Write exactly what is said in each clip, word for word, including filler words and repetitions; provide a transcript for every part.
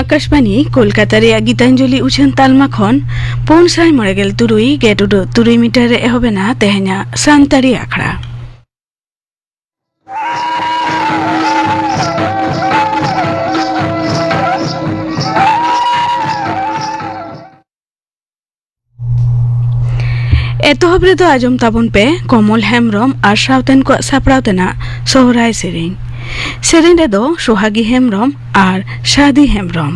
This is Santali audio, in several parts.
ᱟᱠᱟᱥᱵᱟᱱᱤ ᱠᱳᱞᱠᱟᱛᱟ ᱨᱮᱭᱟᱜ ᱜᱤᱛᱟᱧᱡᱚᱞᱤ ᱩᱪᱷᱟᱹᱱ ᱛᱟᱞᱢᱟ ᱠᱷᱚᱱ ᱯᱩᱱ ᱥᱟᱭ ᱢᱚᱬᱮ ᱜᱮᱞ ᱛᱩᱨᱩᱭ ᱜᱮᱴ ᱩᱰᱟᱹᱜ ᱛᱩᱨᱩᱭ ᱢᱤᱴᱟᱨ ᱨᱮ ᱮᱦᱚᱵ ᱮᱱᱟ ᱛᱮᱦᱮᱧᱟᱜ ᱥᱟᱱᱛᱟᱲᱤ ᱟᱠᱷᱲᱟ᱾ ᱮᱛᱚᱦᱚᱵ ᱨᱮᱫᱚ ᱟᱸᱡᱚᱢ ᱛᱟᱵᱚᱱ ᱯᱮ ᱠᱚᱢᱚᱞ ᱦᱮᱢᱵᱽᱨᱚᱢ ᱟᱨ ᱥᱟᱶᱛᱮᱱ ᱠᱚᱣᱟᱜ ᱥᱟᱯᱲᱟᱣ ᱛᱮᱱᱟᱜ ᱥᱚᱦᱨᱟᱭ ᱥᱮᱨᱮᱧ᱾ ᱥᱮᱨᱮᱧ ᱨᱮᱫᱚ ᱥᱚᱦᱟᱜᱤ ᱦᱮᱢᱵᱽᱨᱚᱢ ᱟᱨ ᱥᱟᱫᱤ ᱦᱮᱢᱵᱽᱨᱚᱢ᱾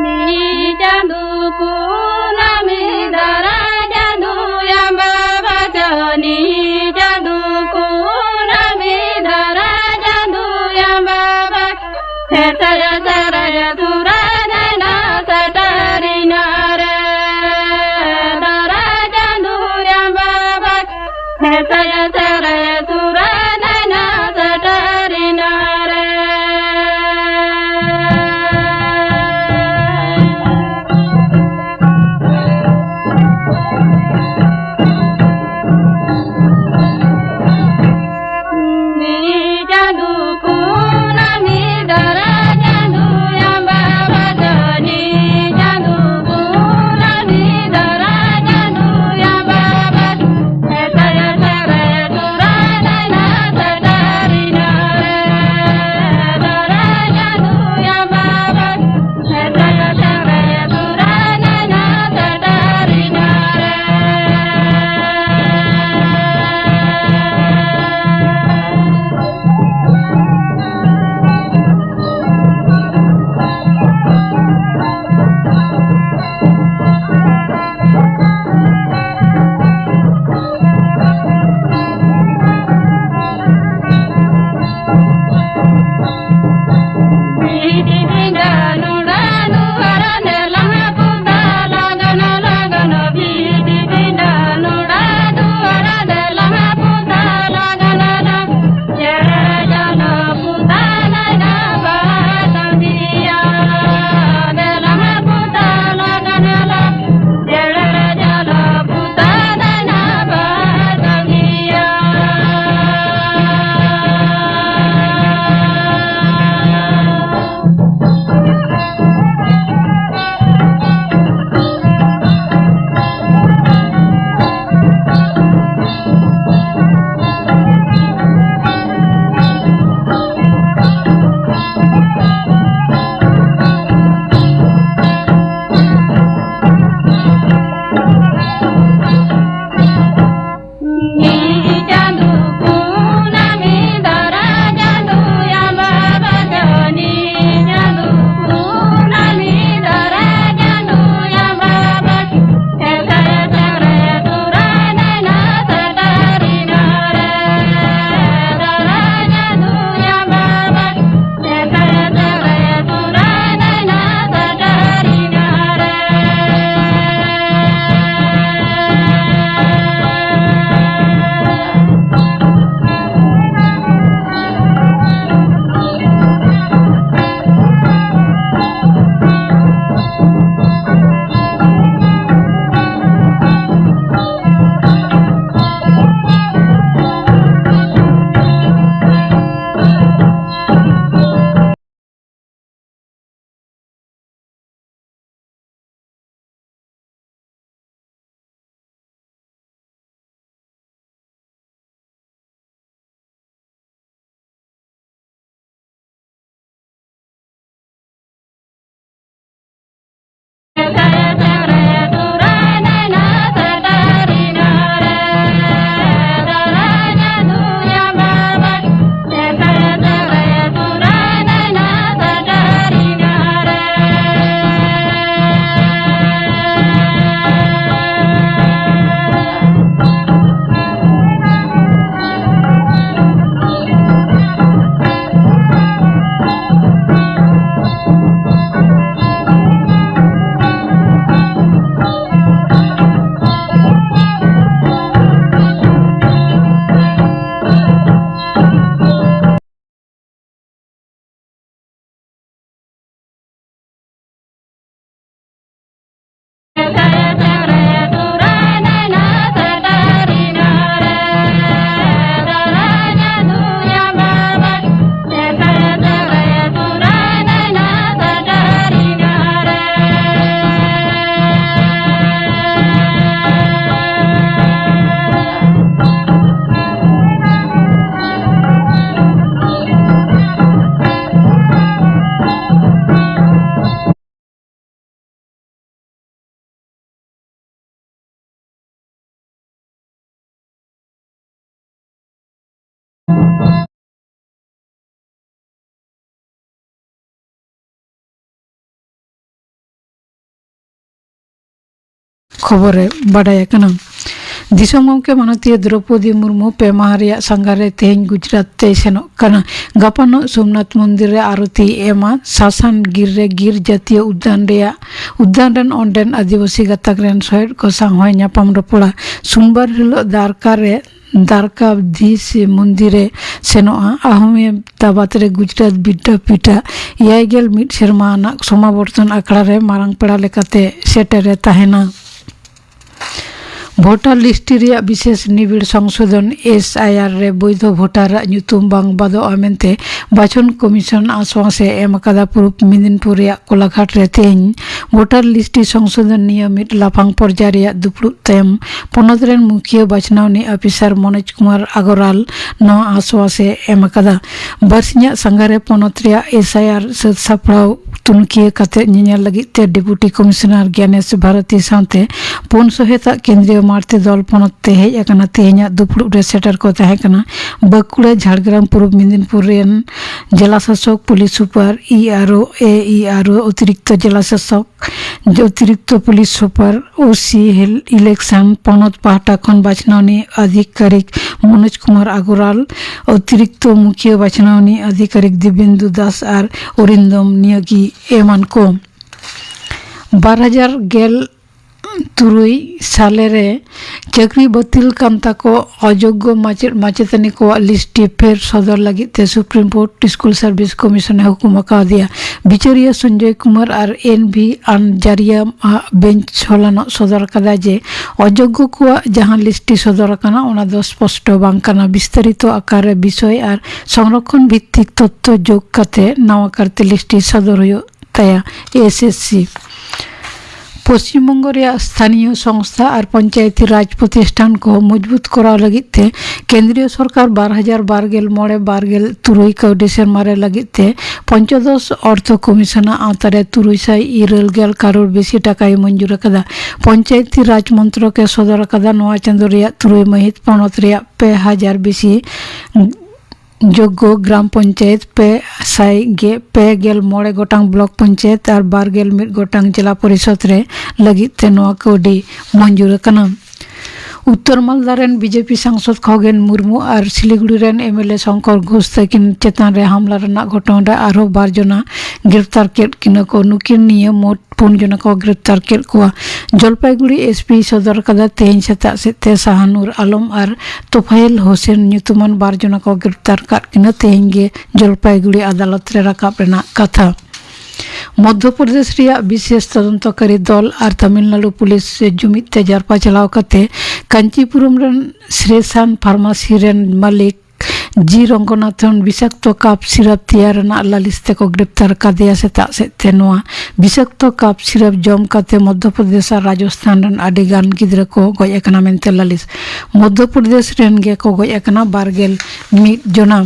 ᱱᱤ ᱪᱟᱸᱫᱩ ᱠᱩᱱᱟᱹᱢᱤ ᱫᱟᱨᱟ ᱪᱟᱸᱫᱩ ᱟᱢᱵᱟ ᱵᱟᱪᱚᱱᱤ ᱪᱟᱸᱫᱩ ᱠᱩᱱᱟᱹᱢᱤ ᱫᱟᱨᱟ ᱪᱟᱸᱫᱩ ᱟᱢᱵᱟ ᱵᱟᱪᱚᱱᱤ ᱥᱮᱴᱮᱨ ᱥᱮᱨᱮ ᱥᱩᱨᱟ ᱱᱮᱱᱟ ᱥᱮᱴᱮᱨᱤᱱᱟ ᱨᱮ ᱫᱟᱨᱟ ᱪᱟᱸᱫᱩ ᱟᱢᱵᱟ ᱵᱟᱪᱚᱱᱤ ᱥᱮᱴᱮᱨ ᱥᱮᱨᱮ ᱥᱩᱨᱟ ᱱᱮᱱᱟ ᱥᱮᱴᱮᱨᱤᱱᱟ ᱨᱮ᱾ ᱩᱱᱤ ᱪᱟᱸᱫᱩ ᱠᱩᱱᱟᱹᱢᱤ ᱫᱟᱨᱟ ᱪᱟᱸᱫᱩ ᱟᱢᱵᱟ ᱠᱷᱚᱵᱚᱨ ᱨᱮ ᱵᱟᱰᱟᱭ ᱟᱠᱟᱱᱟ᱾ ᱫᱤᱥᱚᱢ ᱜᱚᱢᱠᱮ ᱢᱟᱱᱚᱛᱤᱭᱟᱹ ᱫᱨᱚᱯᱚᱫᱤ ᱢᱩᱨᱢᱩ ᱯᱮ ᱢᱟᱦᱟ ᱨᱮᱭᱟᱜ ᱥᱟᱸᱜᱷᱟᱨ ᱨᱮ ᱛᱮᱦᱮᱧ ᱜᱩᱡᱽᱨᱟᱴ ᱛᱮᱭ ᱥᱮᱱᱚᱜ ᱠᱟᱱᱟ᱾ ᱜᱟᱯᱟ ᱱᱚᱜ ᱥᱳᱢᱱᱟᱛᱷ ᱢᱚᱱᱫᱤᱨ ᱨᱮ ᱟᱨᱚᱛᱤᱭ ᱮᱢᱟ᱾ ᱥᱟᱥᱟᱱ ᱜᱤᱨ ᱨᱮ ᱜᱤᱨ ᱡᱟᱹᱛᱤᱭᱟᱹ ᱩᱫᱽᱫᱟᱱ ᱨᱮᱭᱟᱜ, ᱩᱫᱽᱫᱟᱱ ᱨᱮᱱ ᱚᱸᱰᱮᱱ ᱟᱹᱫᱤᱵᱟᱹᱥᱤ ᱜᱟᱛᱟᱠ ᱨᱮᱱ ᱥᱚᱦᱮᱫ ᱠᱚ ᱥᱟᱶ ᱦᱚᱸᱭ ᱧᱟᱯᱟᱢ ᱨᱚᱯᱚᱲᱟ᱾ ᱥᱳᱢᱵᱟᱨ ᱦᱤᱞᱳᱜ ᱫᱟᱨᱠᱟ ᱨᱮ ᱫᱟᱨᱠᱟᱫᱷᱤᱥ ᱢᱚᱱᱫᱤᱨ ᱨᱮ ᱥᱮᱱᱚᱜᱼᱟ᱾ ᱟᱦᱚᱢᱮᱫᱟᱵᱟᱫᱽ ᱨᱮ ᱜᱩᱡᱽᱨᱟᱴ ᱵᱤᱫᱽᱫᱟᱯᱤᱴᱷ ᱟᱜ ᱮᱭᱟᱭ ᱜᱮᱞ ᱢᱤᱫ ᱥᱮᱨᱢᱟ ᱟᱱᱟᱜ ᱥᱚᱢᱟᱵᱚᱨᱛᱚᱱ ᱟᱠᱷᱲᱟ ᱨᱮ ᱢᱟᱨᱟᱝ ᱯᱮᱲᱟ ᱞᱮᱠᱟᱛᱮ ᱥᱮᱴᱮᱨᱮ ᱛᱟᱦᱮᱱᱟ᱾ ᱵᱷᱳᱴᱟᱨ ᱞᱤᱥᱴ ᱨᱮᱭᱟᱜ ᱵᱤᱥᱮᱥ ᱱᱤᱵᱤᱲ ᱥᱚᱝᱥᱳᱫᱷᱚᱱ, ᱮᱥ ᱟᱭ ᱟᱨ, ᱨᱮ ᱵᱳᱭᱫᱷᱚ ᱵᱷᱳᱴᱟᱨᱟᱜ ᱧᱩᱛᱩᱢ ᱵᱟᱝ ᱵᱟᱫᱚᱜᱼᱟ ᱢᱮᱱᱛᱮ ᱵᱟᱪᱷᱚᱱ ᱠᱚᱢᱤᱥᱚᱱ ᱟᱥᱣᱟᱥ ᱮ ᱮᱢ ᱟᱠᱟᱫᱟ᱾ ᱯᱩᱨᱩᱵ ᱢᱮᱫᱤᱱᱯᱩᱨ ᱨᱮᱭᱟᱜ ᱠᱚᱞᱟᱜᱷᱟᱴ ᱨᱮ ᱛᱮᱦᱮᱧ ᱵᱷᱳᱴᱟᱨ ᱞᱤᱥᱴ ᱥᱚᱝᱥᱳᱫᱷᱚᱱ ᱱᱤᱭᱟᱹ ᱢᱤᱫ ᱞᱟᱯᱷᱟᱝ ᱯᱚᱨᱡᱟᱭ ᱨᱮᱭᱟᱜ ᱫᱩᱯᱲᱩᱵ ᱛᱟᱭᱚᱢ ᱯᱚᱱᱚᱛ ᱨᱮᱱ ᱢᱩᱠᱷᱤᱭᱟᱹ ᱵᱟᱪᱷᱱᱟᱣᱱᱤ ᱟᱯᱷᱤᱥᱟᱨ ᱢᱚᱱᱳᱡᱽ ᱠᱩᱢᱟᱨ ᱟᱜᱚᱨᱣᱟᱞ ᱱᱚᱣᱟ ᱟᱥᱣᱟᱥ ᱮ ᱮᱢ ᱟᱠᱟᱫᱟ᱾ ᱵᱟᱨᱥᱤᱧᱟᱜ ᱥᱟᱸᱜᱷᱟᱨ ᱨᱮ ᱯᱚᱱᱚᱛ ᱨᱮᱭᱟᱜ ᱮᱥ ᱟᱭ ᱟᱨ ᱥᱟᱹᱛ ᱥᱟᱯᱲᱟᱣ ᱛᱩᱱᱠᱷᱤᱭᱟᱹ ᱠᱟᱛᱮ ᱧᱮᱧᱮᱞ ᱞᱟᱹᱜᱤᱫ ᱛᱮ ᱰᱮᱯᱩᱴᱤ ᱠᱚᱢᱤᱥᱚᱱᱟᱨ ᱜᱮᱱᱮᱥ ᱵᱷᱟᱨᱚᱛᱤ ᱥᱟᱶᱛᱮ ᱯᱩᱱ ᱥᱚᱦᱮᱛᱟᱜ ᱠᱮᱱᱫᱨᱤᱭᱚ ᱢᱟᱨᱛᱮ ᱫᱚᱞ ᱯᱚᱱᱚᱛ ᱛᱮ ᱦᱮᱡ ᱟᱠᱟᱱᱟ᱾ ᱛᱮᱦᱮᱧᱟᱜ ᱫᱩᱯᱲᱩᱵ ᱨᱮ ᱥᱮᱴᱮᱨ ᱠᱚ ᱛᱟᱦᱮᱸ ᱠᱟᱱᱟ ᱵᱟᱸᱠᱩᱲᱟ, ᱡᱷᱟᱲᱜᱨᱟᱢ, ᱯᱩᱨᱩᱵ ᱢᱮᱫᱤᱱᱯᱩᱨ ᱨᱮᱱ ᱡᱮᱞᱟ ᱥᱟᱥᱚᱠ, ᱯᱩᱞᱤᱥ ᱥᱩᱯᱟᱨ, ᱤ ᱟᱨ ᱳ, ᱮ ᱤ ᱟᱨ ᱳ, ᱚᱛᱤᱨᱤᱠᱛᱚ ᱡᱮᱞᱟ ᱥᱟᱥᱚᱠ, ᱚᱛᱤᱨᱤᱠᱛᱚ ᱯᱩᱞᱤᱥ ᱥᱩᱯᱟᱨ, ᱳ ᱥᱤ ᱤᱞᱮᱠᱥᱚᱱ, ᱯᱚᱱᱚᱛ ᱯᱟᱦᱴᱟ ᱠᱷᱚᱱ ᱵᱟᱪᱷᱱᱟᱣᱱᱤ ᱟᱫᱷᱤᱠᱟᱨᱤᱠ ᱢᱚᱱᱳᱡᱽ ᱠᱩᱢᱟᱨ ᱟᱜᱚᱨᱣᱟᱞ, ᱚᱛᱤᱨᱤᱠᱛᱚ ᱢᱩᱠᱷᱤᱭᱟᱹ ᱵᱟᱪᱷᱱᱟᱣᱱᱤ ᱟᱫᱷᱤᱠᱟᱨᱤᱠ ᱫᱤᱵᱮᱱᱫᱩ ᱫᱟᱥ ᱟᱨ ᱚᱨᱤᱱᱫᱚᱢ ᱱᱤᱭᱟᱹᱜᱤ ᱮᱢᱟᱱ ᱠᱚ᱾ ᱵᱟᱨ ᱦᱟᱡᱟᱨ ᱜᱮᱞ ᱛᱩᱨᱩᱭ ᱥᱟᱞᱮ ᱨᱮ ᱪᱟᱹᱠᱨᱤ ᱵᱟᱹᱛᱤᱞ ᱠᱟᱱ ᱛᱟᱠᱚ ᱚᱡᱳᱜᱽᱜᱚ ᱢᱟᱪᱮᱫ ᱢᱟᱪᱮᱛᱟᱹᱱᱤ ᱠᱚᱣᱟᱜ ᱞᱤᱥᱴ ᱯᱷᱮᱨ ᱥᱚᱫᱚᱨ ᱞᱟᱹᱜᱤᱫ ᱛᱮ supreme court school service commission ᱮ ᱦᱩᱠᱩᱢ ᱟᱠᱟᱣᱟᱫᱮᱭᱟ᱾ ᱵᱤᱪᱟᱹᱨᱤᱭᱟᱹ ᱥᱚᱧᱡᱚᱭ ᱠᱩᱢᱟᱨ ᱟᱨ ᱮᱱ ᱵᱷᱤ ᱟᱱᱡᱟᱨᱤᱭᱟᱢ ᱟᱜ ᱵᱮᱧᱪ ᱦᱚᱞᱟᱱᱚᱜ ᱥᱚᱫᱚᱨ ᱟᱠᱟᱫᱟ ᱡᱮ ᱚᱡᱳᱜᱽᱜᱚ ᱠᱚᱣᱟᱜ ᱡᱟᱦᱟᱸ ᱞᱤᱥᱴ ᱥᱚᱫᱚᱨ ᱟᱠᱟᱱᱟ, ᱚᱱᱟ ᱫᱚ ᱥᱯᱚᱥᱴᱚ ᱵᱟᱝ ᱠᱟᱱᱟ᱾ ᱵᱤᱥᱛᱟᱨᱤᱛᱚ ᱟᱠᱟᱨ ᱨᱮ ᱵᱤᱥᱚᱭ ᱟᱨ ᱥᱚᱝᱨᱚᱠᱷᱚᱱ ᱵᱷᱤᱛᱛᱤᱠ ᱛᱚᱛᱛᱷᱚ ᱡᱳᱜᱽ ᱠᱟᱛᱮ ᱱᱟᱣᱟ ᱠᱟᱨᱛᱮ ᱞᱤᱥᱴ ᱥᱚᱫᱚᱨ ᱦᱩᱭᱩᱜ ᱛᱟᱭᱟ᱾ S S C. Paschim Banga ᱨᱮᱭᱟᱜ ᱥᱛᱷᱟᱱᱤᱭᱚ ᱥᱚᱝᱥᱛᱷᱟ ᱟᱨ ᱯᱚᱧᱪᱟᱭᱮᱛᱤ ᱨᱟᱡᱽ ᱯᱨᱚᱛᱤᱥᱴᱷᱟᱱ ᱠᱚ ᱢᱚᱡᱽᱵᱩᱛ ᱠᱚᱨᱟᱣ ᱞᱟᱹᱜᱤᱫ ᱛᱮ ᱠᱮᱱᱫᱨᱤᱭᱚ ᱥᱚᱨᱠᱟᱨ ᱵᱟᱨ ᱦᱟᱡᱟᱨ ᱵᱟᱨ ᱜᱮᱞ ᱢᱚᱬᱮ ᱵᱟᱨ ᱜᱮᱞ ᱛᱩᱨᱩᱭ ᱠᱟᱹᱣᱰᱤ ᱥᱮᱨᱢᱟ ᱨᱮ ᱞᱟᱹᱜᱤᱫ ᱛᱮ ᱯᱚᱧᱪᱚᱫᱚᱥ ᱚᱨᱛᱷᱚ ᱠᱚᱢᱤᱥᱚᱱᱟᱜ ᱟᱣᱛᱟ ᱨᱮ ᱛᱩᱨᱩᱭ ᱥᱟᱭ ᱤᱨᱟᱹᱞ ᱜᱮᱞ ᱠᱟᱨᱳᱲ ᱵᱮᱥᱤ ᱴᱟᱠᱟᱭ ᱢᱚᱧᱡᱩᱨ ᱟᱠᱟᱫᱟ᱾ ᱯᱚᱧᱪᱟᱭᱮᱛᱤ ᱨᱟᱡᱽ ᱢᱚᱱᱛᱨᱚᱠ ᱮ ᱥᱚᱫᱚᱨ ᱟᱠᱟᱫᱟ ᱱᱚᱣᱟ ᱪᱟᱸᱫᱚ ᱨᱮᱭᱟᱜ ᱛᱩᱨᱩᱭ ᱢᱟᱹᱦᱤᱛ ᱯᱚᱱᱚᱛ ᱨᱮᱭᱟᱜ ᱯᱮ ᱦᱟᱡᱟᱨ ᱵᱮᱥᱤ ᱡᱳᱜᱽᱜᱚ ᱜᱨᱟᱢ ᱯᱚᱧᱪᱟᱭᱮᱛ, ᱯᱮ ᱥᱟᱭ ᱜᱮ ᱯᱮ ᱜᱮᱞ ᱢᱚᱬᱮ ᱜᱚᱴᱟᱝ ᱵᱞᱚᱠ ᱯᱚᱧᱪᱟᱭᱮᱛ ᱟᱨ ᱵᱟᱨ ᱜᱮᱞ ᱢᱤᱫ ᱜᱚᱴᱟᱝ ᱡᱮᱞᱟ ᱯᱚᱨᱤᱥᱚᱫᱽ ᱨᱮ ᱞᱟᱹᱜᱤᱫ ᱛᱮ ᱱᱚᱣᱟ ᱠᱟᱹᱣᱰᱤ ᱢᱚᱧᱡᱩᱨ ᱟᱠᱟᱱᱟ᱾ ᱩᱛᱛᱚᱨ ᱢᱟᱞᱫᱟ ᱨᱮᱱ ᱵᱤᱡᱮᱯᱤ ᱥᱟᱝᱥᱚᱫ ᱠᱷᱚᱜᱮᱱ ᱢᱩᱨᱢᱩ ᱟᱨ ᱥᱤᱞᱤᱜᱩᱲᱤ ᱨᱮᱱ ᱮᱢᱮᱞᱮ ᱥᱚᱝᱠᱚᱨ ᱜᱷᱳᱥ ᱛᱟᱹᱠᱤᱱ ᱪᱮᱛᱟᱱ ᱨᱮ ᱦᱟᱢᱞᱟ ᱨᱮᱱᱟᱜ ᱜᱷᱚᱴᱚᱱ ᱨᱮ ᱟᱨᱦᱚᱸ ᱵᱟᱨ ᱡᱚᱱᱟ ᱜᱨᱮᱯᱛᱟᱨ ᱠᱮᱫ ᱠᱤᱱᱟ ᱠᱚ᱾ ᱱᱩᱠᱤᱱ ᱱᱤᱭᱟᱹ ᱢᱳᱴ ᱯᱩᱱ ᱡᱚᱱᱟ ᱠᱚ ᱜᱨᱮᱯᱛᱟᱨ ᱠᱮᱫ ᱠᱚᱣᱟ᱾ ᱡᱚᱞᱯᱟᱭᱜᱩᱲᱤ ᱮᱥᱯᱤ ᱥᱚᱫᱚᱨ ᱠᱟᱫᱟ ᱛᱮᱦᱮᱧ ᱥᱮᱛᱟᱜ ᱥᱮᱫ ᱛᱮ ᱥᱟᱦᱟᱱᱩᱨ ᱟᱞᱚᱢ ᱟᱨ ᱛᱳᱯᱷᱟᱭᱮᱞ ᱦᱳᱥᱮᱱ ᱧᱩᱛᱩᱢᱟᱱ ᱵᱟᱨ ᱡᱚᱱᱟ ᱠᱚ ᱜᱨᱮᱯᱛᱟᱨ ᱠᱟᱫ ᱠᱤᱱᱟ᱾ ᱛᱮᱦᱮᱧ ᱜᱮ ᱡᱚᱞᱯᱟᱭᱜᱩᱲᱤ ᱟᱫᱟᱞᱚᱛ ᱨᱮ ᱨᱟᱠᱟᱵ ᱨᱮᱱᱟᱜ ᱠᱟᱛᱷᱟ᱾ ᱢᱚᱫᱽᱫᱷᱚ ᱯᱨᱚᱫᱮᱥ ᱨᱮᱭᱟᱜ ᱵᱤᱥᱮᱥ ᱛᱚᱫᱚᱱᱛᱚᱠᱟᱨᱤ ᱫᱚᱞ ᱟᱨ ᱛᱟᱢᱤᱞᱱᱟᱲᱩ ᱯᱩᱞᱤᱥ ᱡᱩᱢᱤᱫ ᱛᱮ ᱡᱟᱨᱯᱟ ᱪᱟᱞᱟᱣ ᱠᱟᱛᱮ ᱠᱟᱧᱪᱤᱯᱩᱨᱚᱢ ᱨᱮᱱ ᱥᱨᱮᱥᱟᱱ ᱯᱷᱟᱨᱢᱟᱥᱤ ᱨᱮᱱ ᱢᱟᱹᱞᱤᱠ ᱡᱤ ᱨᱚᱝᱜᱚᱱᱟᱛᱷᱚᱱ ᱵᱤᱥᱟᱠᱛᱚ ᱠᱟᱯ ᱥᱤᱨᱟᱯ ᱛᱮᱭᱟᱨ ᱨᱮᱱᱟᱜ ᱞᱟᱹᱞᱤᱥ ᱛᱮᱠᱚ ᱜᱨᱮᱯᱛᱟᱨ ᱠᱟᱫᱮᱭᱟ᱾ ᱥᱮᱛᱟᱜ ᱥᱮᱫ ᱛᱮ ᱱᱚᱣᱟ ᱵᱤᱥᱟᱠᱛᱚ ᱠᱟᱯ ᱥᱤᱨᱟᱯ ᱡᱚᱢ ᱠᱟᱛᱮ ᱢᱚᱫᱽᱫᱷᱚ ᱯᱨᱚᱫᱮᱥ ᱟᱨ ᱨᱟᱡᱚᱥᱛᱷᱟᱱ ᱨᱮᱱ ᱟᱹᱰᱤ ᱜᱟᱱ ᱜᱤᱫᱽᱨᱟᱹ ᱠᱚ ᱜᱚᱡ ᱟᱠᱟᱱᱟ ᱢᱮᱱᱛᱮ ᱞᱟᱹᱞᱤᱥ᱾ ᱢᱚᱫᱽᱫᱷᱚ ᱯᱨᱚᱫᱮᱥ ᱨᱮᱱ ᱜᱮᱠᱚ ᱜᱚᱡ ᱟᱠᱟᱱᱟ ᱵᱟᱨ ᱜᱮᱞ ᱢᱤᱫ ᱡᱚᱱᱟ᱾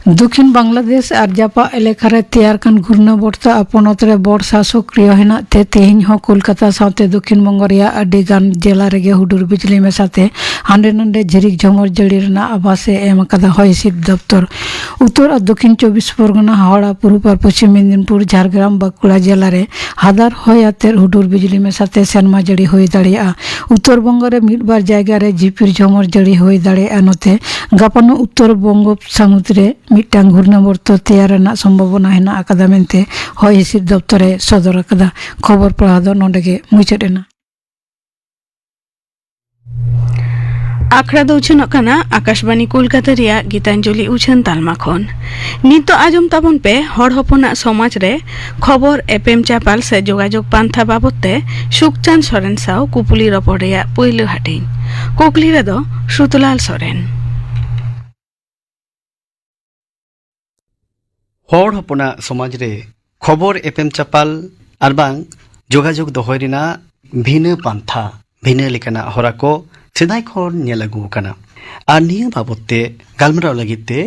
ᱫᱚᱠᱷᱤᱱ ᱵᱟᱝᱞᱟᱫᱮᱥ ᱟᱨ ᱡᱟᱯᱟᱜ ᱮᱞᱟᱠᱟ ᱨᱮ ᱛᱮᱭᱟᱨ ᱠᱟᱱ ᱜᱷᱩᱨᱱᱟᱵᱚᱨᱛᱚ ᱟᱨ ᱯᱚᱱᱚᱛ ᱨᱮ ᱵᱚᱨᱥᱟ ᱥᱚᱠᱨᱤᱭᱚ ᱦᱮᱱᱟᱜ ᱛᱮ ᱛᱮᱦᱮᱧ ᱦᱚᱸ ᱠᱳᱞᱠᱟᱛᱟ ᱥᱟᱶᱛᱮ ᱫᱚᱠᱷᱤᱱ ᱵᱚᱝᱜᱚ ᱨᱮᱭᱟᱜ ᱟᱹᱰᱤ ᱜᱟᱱ ᱡᱮᱞᱟ ᱨᱮᱜᱮ ᱦᱩᱰᱩᱨ ᱵᱤᱡᱽᱞᱤ ᱢᱮᱥᱟᱛᱮ ᱦᱟᱸᱰᱮ ᱱᱟᱰᱮ ᱡᱷᱤᱨᱤᱠ ᱡᱷᱚᱢᱚᱨ ᱡᱟᱹᱲᱤ ᱨᱮᱱᱟᱜ ᱟᱵᱷᱟᱥ ᱮ ᱮᱢ ᱟᱠᱟᱫᱟ ᱦᱚᱭ ᱦᱤᱸᱥᱤᱫ ᱫᱚᱯᱛᱚᱨ᱾ ᱩᱛᱛᱚᱨ ᱟᱨ ᱫᱚᱠᱷᱤᱱ ᱪᱚᱵᱵᱤᱥ ᱯᱚᱨᱜᱚᱱᱟ, ᱦᱟᱣᱲᱟ ᱯᱩᱨᱩᱵ ᱟᱨ ᱯᱚᱪᱷᱤᱢ ᱢᱮᱫᱤᱱᱯᱩᱨ, ᱡᱷᱟᱲᱜᱨᱟᱢ, ᱵᱟᱸᱠᱩᱲᱟ ᱡᱮᱞᱟ ᱨᱮ ᱦᱟᱫᱟᱨ ᱦᱚᱭ ᱟᱛᱮ ᱦᱩᱰᱩᱨ ᱵᱤᱡᱽᱞᱤ ᱢᱮᱥᱟᱛᱮ ᱥᱮᱨᱢᱟ ᱡᱟᱹᱲᱤ ᱦᱩᱭ ᱫᱟᱲᱮᱭᱟᱜᱼᱟ᱾ ᱩᱛᱛᱚᱨ ᱵᱚᱝᱜᱚ ᱨᱮ ᱢᱤᱫ ᱵᱟᱨ ᱡᱟᱭᱜᱟ ᱨᱮ ᱡᱷᱤᱯᱤᱨ ᱡᱷᱚᱢᱚᱨ ᱡᱟᱹᱲᱤ ᱦᱩᱭ ᱫᱟᱲᱮᱭᱟᱜᱼᱟ᱾ ᱱᱚᱛᱮ ᱜᱟᱯᱟᱱᱚᱜ ᱩᱛᱛᱚᱨ ᱵᱚᱝᱜᱚᱯ ᱥᱟᱹᱢᱩᱫ ᱨᱮ ᱢᱤᱫᱴᱟᱝ ᱜᱷᱩᱨᱱᱟᱵᱚᱨᱛᱚ ᱛᱮᱭᱟᱨ ᱨᱮᱱᱟᱜ ᱥᱚᱢᱵᱷᱚᱵᱚᱱᱟ ᱦᱮᱱᱟᱜ ᱟᱠᱟᱫᱟ ᱢᱮᱱᱛᱮ ᱦᱚᱭ ᱦᱤᱸᱥᱤᱫ ᱫᱚᱯᱛᱚᱨ ᱮ ᱥᱚᱫᱚᱨ ᱟᱠᱟᱫᱟ᱾ ᱠᱷᱚᱵᱚᱨ ᱯᱟᱲᱦᱟᱣ ᱫᱚ ᱱᱚᱰᱮ ᱜᱮ ᱢᱩᱪᱟᱹᱫ ᱮᱱᱟ᱾ ᱟᱠᱷᱲᱟ ᱫᱚ ᱩᱪᱷᱟᱹᱱᱚᱜ ᱠᱟᱱᱟ ᱟᱠᱟᱥᱵᱟᱱᱤ ᱠᱳᱞᱠᱟᱛᱟ ᱨᱮᱭᱟᱜ ᱜᱤᱛᱟᱧᱡᱚᱞᱤ ᱩᱪᱷᱟᱹᱱ ᱛᱟᱞᱢᱟ ᱠᱷᱚᱱ᱾ ᱱᱤᱛ ᱫᱚ ᱟᱸᱡᱚᱢ ᱛᱟᱵᱚᱱ ᱯᱮ ᱦᱚᱲ ᱦᱚᱯᱚᱱᱟᱜ ᱥᱚᱢᱟᱡᱽ ᱨᱮ ᱠᱷᱚᱵᱚᱨ, ᱮᱯᱮᱢ ᱪᱟᱯᱟᱞ ᱥᱮ ᱡᱳᱜᱟᱡᱳᱜᱽ ᱯᱟᱱᱛᱷᱟ ᱵᱟᱵᱚᱛ ᱛᱮ ᱥᱩᱠᱪᱟᱸᱫᱽ ᱥᱚᱨᱮᱱ ᱥᱟᱶ ᱠᱩᱯᱩᱞᱤ ᱨᱚᱯᱚᱲ ᱨᱮᱭᱟᱜ ᱯᱩᱭᱞᱩ ᱦᱟᱹᱴᱤᱧ᱾ ᱠᱩᱠᱞᱤ ᱨᱮᱫᱚ ᱥᱩᱛᱞᱟᱞ ᱥᱚᱨᱮᱱ᱾ ᱦᱚᱲ ᱦᱚᱯᱚᱱᱟᱜ ᱥᱚᱢᱟᱡᱽ ᱨᱮ ᱠᱷᱚᱵᱚᱨ ᱮᱯᱮᱢ ᱪᱟᱯᱟᱞ ᱟᱨ ᱵᱟᱝ ᱡᱳᱜᱟᱡᱳᱜᱽ ᱫᱚᱦᱚᱭ ᱨᱮᱱᱟᱜ ᱵᱷᱤᱱᱟᱹ ᱯᱟᱱᱛᱷᱟ, ᱵᱷᱤᱱᱟᱹ ᱞᱮᱠᱟᱱᱟᱜ ᱦᱚᱨᱟ ᱠᱚ ᱥᱮᱫᱟᱭ ᱠᱷᱚᱱ ᱧᱮᱞ ᱟᱹᱜᱩ ᱟᱠᱟᱱᱟ᱾ ᱟᱨ ᱱᱤᱭᱟᱹ ᱵᱟᱵᱚᱛ ᱛᱮ ᱜᱟᱞᱢᱟᱨᱟᱣ ᱞᱟᱹᱜᱤᱫ ᱛᱮ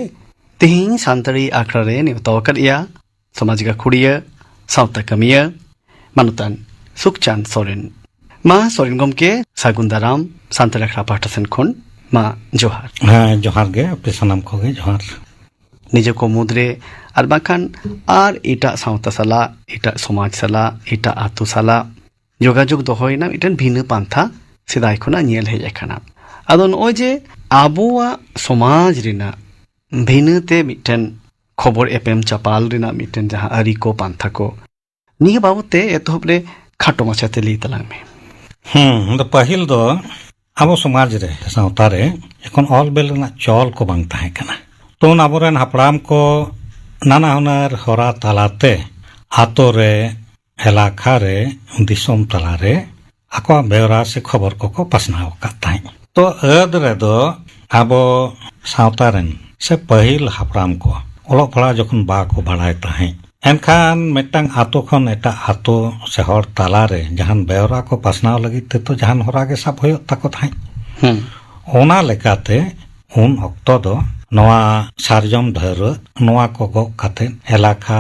ᱛᱮᱦᱮᱧ ᱥᱟᱱᱛᱟᱲᱤ ᱟᱠᱷᱲᱟ ᱨᱮ ᱱᱮᱣᱛᱟ ᱟᱠᱟᱫ ᱮᱭᱟ ᱥᱚᱢᱟᱡᱽ ᱜᱟᱹᱠᱷᱩᱲᱤᱭᱟᱹ, ᱥᱟᱶᱛᱟ ᱠᱟᱹᱢᱤᱭᱟᱹ, ᱢᱟᱱᱚᱛᱟᱱ ᱥᱩᱠᱪᱟᱸᱫᱽ ᱥᱚᱨᱮᱱ᱾ ᱢᱟ ᱥᱚᱨᱮᱱ ᱜᱚᱢᱠᱮ, ᱥᱟᱹᱜᱩᱱ ᱫᱟᱨᱟᱢ ᱥᱟᱱᱛᱟᱲ ᱟᱠᱷᱲᱟ ᱯᱟᱦᱴᱟ ᱥᱮᱱ ᱠᱷᱚᱱ᱾ ᱢᱟ ᱡᱚᱦᱟᱨ᱾ ᱦᱮᱸ, ᱡᱚᱦᱟᱨ ᱜᱮ, ᱟᱯᱮ ᱥᱟᱱᱟᱢ ᱠᱚᱜᱮ ᱡᱚᱦᱟᱨ᱾ ᱱᱤᱡᱮ ᱠᱚ ᱢᱩᱫᱽᱨᱮ ᱟᱨ ᱵᱟᱝᱠᱷᱟᱱ ᱟᱨ ᱮᱴᱟᱜ ᱥᱟᱶᱛᱟ ᱥᱟᱞᱟᱜ, ᱮᱴᱟᱜ ᱥᱚᱢᱟᱡᱽ ᱥᱟᱞᱟᱜ, ᱮᱴᱟᱜ ᱟᱹᱛᱩ ᱥᱟᱞᱟᱜ ᱡᱳᱜᱟᱡᱳᱜᱽ ᱫᱚᱦᱚᱭ ᱨᱮᱱᱟᱜ ᱢᱤᱫᱴᱮᱱ ᱵᱷᱤᱱᱟᱹ ᱯᱟᱱᱛᱷᱟ ᱥᱮᱫᱟᱭ ᱠᱷᱚᱱᱟᱜ ᱧᱮᱞ ᱦᱮᱡ ᱟᱠᱟᱱᱟ᱾ ᱟᱫᱚ ᱱᱚᱜᱼᱚᱭ ᱡᱮ ᱟᱵᱚᱣᱟᱜ ᱥᱚᱢᱟᱡᱽ ᱨᱮᱱᱟᱜ ᱵᱷᱤᱱᱟᱹ ᱛᱮ ᱢᱤᱫᱴᱮᱱ ᱠᱷᱚᱵᱚᱨ ᱮᱯᱮᱢ ᱪᱟᱯᱟᱞ ᱨᱮᱱᱟᱜ ᱢᱤᱫᱴᱮᱱ ᱡᱟᱦᱟᱸ ᱟᱹᱨᱤ ᱠᱚ, ᱯᱟᱱᱛᱷᱟ ᱠᱚ, ᱱᱤᱭᱟᱹ ᱵᱟᱵᱚᱛ ᱛᱮ ᱮᱛᱚᱦᱚᱵ ᱨᱮ ᱠᱷᱟᱴᱚ ᱢᱟᱪᱷᱟᱛᱮ ᱞᱟᱹᱭ ᱛᱟᱞᱟᱝ ᱢᱮ᱾ ᱦᱮᱸ, ᱟᱫᱚ ᱯᱟᱹᱦᱤᱞ ᱫᱚ ᱟᱵᱚ ᱥᱚᱢᱟᱡᱽ ᱨᱮ, ᱥᱟᱶᱛᱟ ᱨᱮ ᱮᱠᱷᱚᱱ ᱚᱞ ᱵᱮᱞ ᱨᱮᱱᱟᱜ ᱪᱚᱞ ᱠᱚ ᱵᱟᱝ ᱛᱟᱦᱮᱸ ᱠᱟᱱᱟ᱾ ᱛᱚ, ᱩᱱ ᱟᱵᱚᱨᱮᱱ ᱦᱟᱯᱲᱟᱢ ᱠᱚ ᱱᱟᱱᱟ ᱦᱩᱱᱟᱹᱨ ᱦᱚᱨᱟ ᱛᱟᱞᱟᱛᱮ ᱟᱛᱳ ᱨᱮ, ᱮᱞᱟᱠᱟ ᱨᱮ, ᱫᱤᱥᱚᱢ ᱛᱟᱞᱟᱨᱮ ᱟᱠᱚᱣᱟᱜ ᱵᱮᱣᱨᱟ ᱥᱮ ᱠᱷᱚᱵᱚᱨ ᱠᱚᱠᱚ ᱯᱟᱥᱱᱟᱣ ᱟᱠᱟᱫ ᱛᱟᱦᱮᱸᱫ᱾ ᱛᱚ, ᱟᱹᱫ ᱨᱮᱫᱚ ᱟᱵᱚ ᱥᱟᱶᱛᱟ ᱨᱮᱱ ᱥᱮ ᱯᱟᱹᱦᱤᱞ ᱦᱟᱯᱲᱟᱢ ᱠᱚ ᱚᱞᱚᱜ ᱯᱟᱲᱦᱟᱣ ᱡᱚᱠᱷᱚᱱ ᱵᱟᱠᱚ ᱵᱟᱲᱟᱭ ᱛᱟᱦᱮᱸᱫ, ᱮᱱᱠᱷᱟᱱ ᱢᱤᱫᱴᱟᱝ ᱟᱛᱳ ᱠᱷᱚᱱ ᱮᱴᱟᱜ ᱟᱛᱳ ᱥᱮ ᱦᱚᱲ ᱛᱟᱞᱟᱨᱮ ᱡᱟᱦᱟᱱ ᱵᱮᱣᱨᱟ ᱠᱚ ᱯᱟᱥᱱᱟᱣ ᱞᱟᱹᱜᱤᱫ ᱛᱮᱫᱚ ᱡᱟᱦᱟᱱ ᱦᱚᱨᱟ ᱜᱮ ᱥᱟᱵ ᱦᱩᱭᱩᱜ ᱛᱟᱠᱚ ᱛᱟᱦᱮᱸᱫ᱾ ᱦᱩᱸ᱾ ᱚᱱᱟ ᱞᱮᱠᱟᱛᱮ ᱩᱱ ᱚᱠᱛᱚ ᱫᱚ ᱱᱚᱣᱟ ᱥᱟᱨᱡᱚᱢ ᱰᱷᱟᱹᱣᱨᱟᱹᱜ, ᱱᱚᱣᱟ ᱠᱚ ᱜᱚᱜ ᱠᱟᱛᱮ ᱮᱞᱟᱠᱟ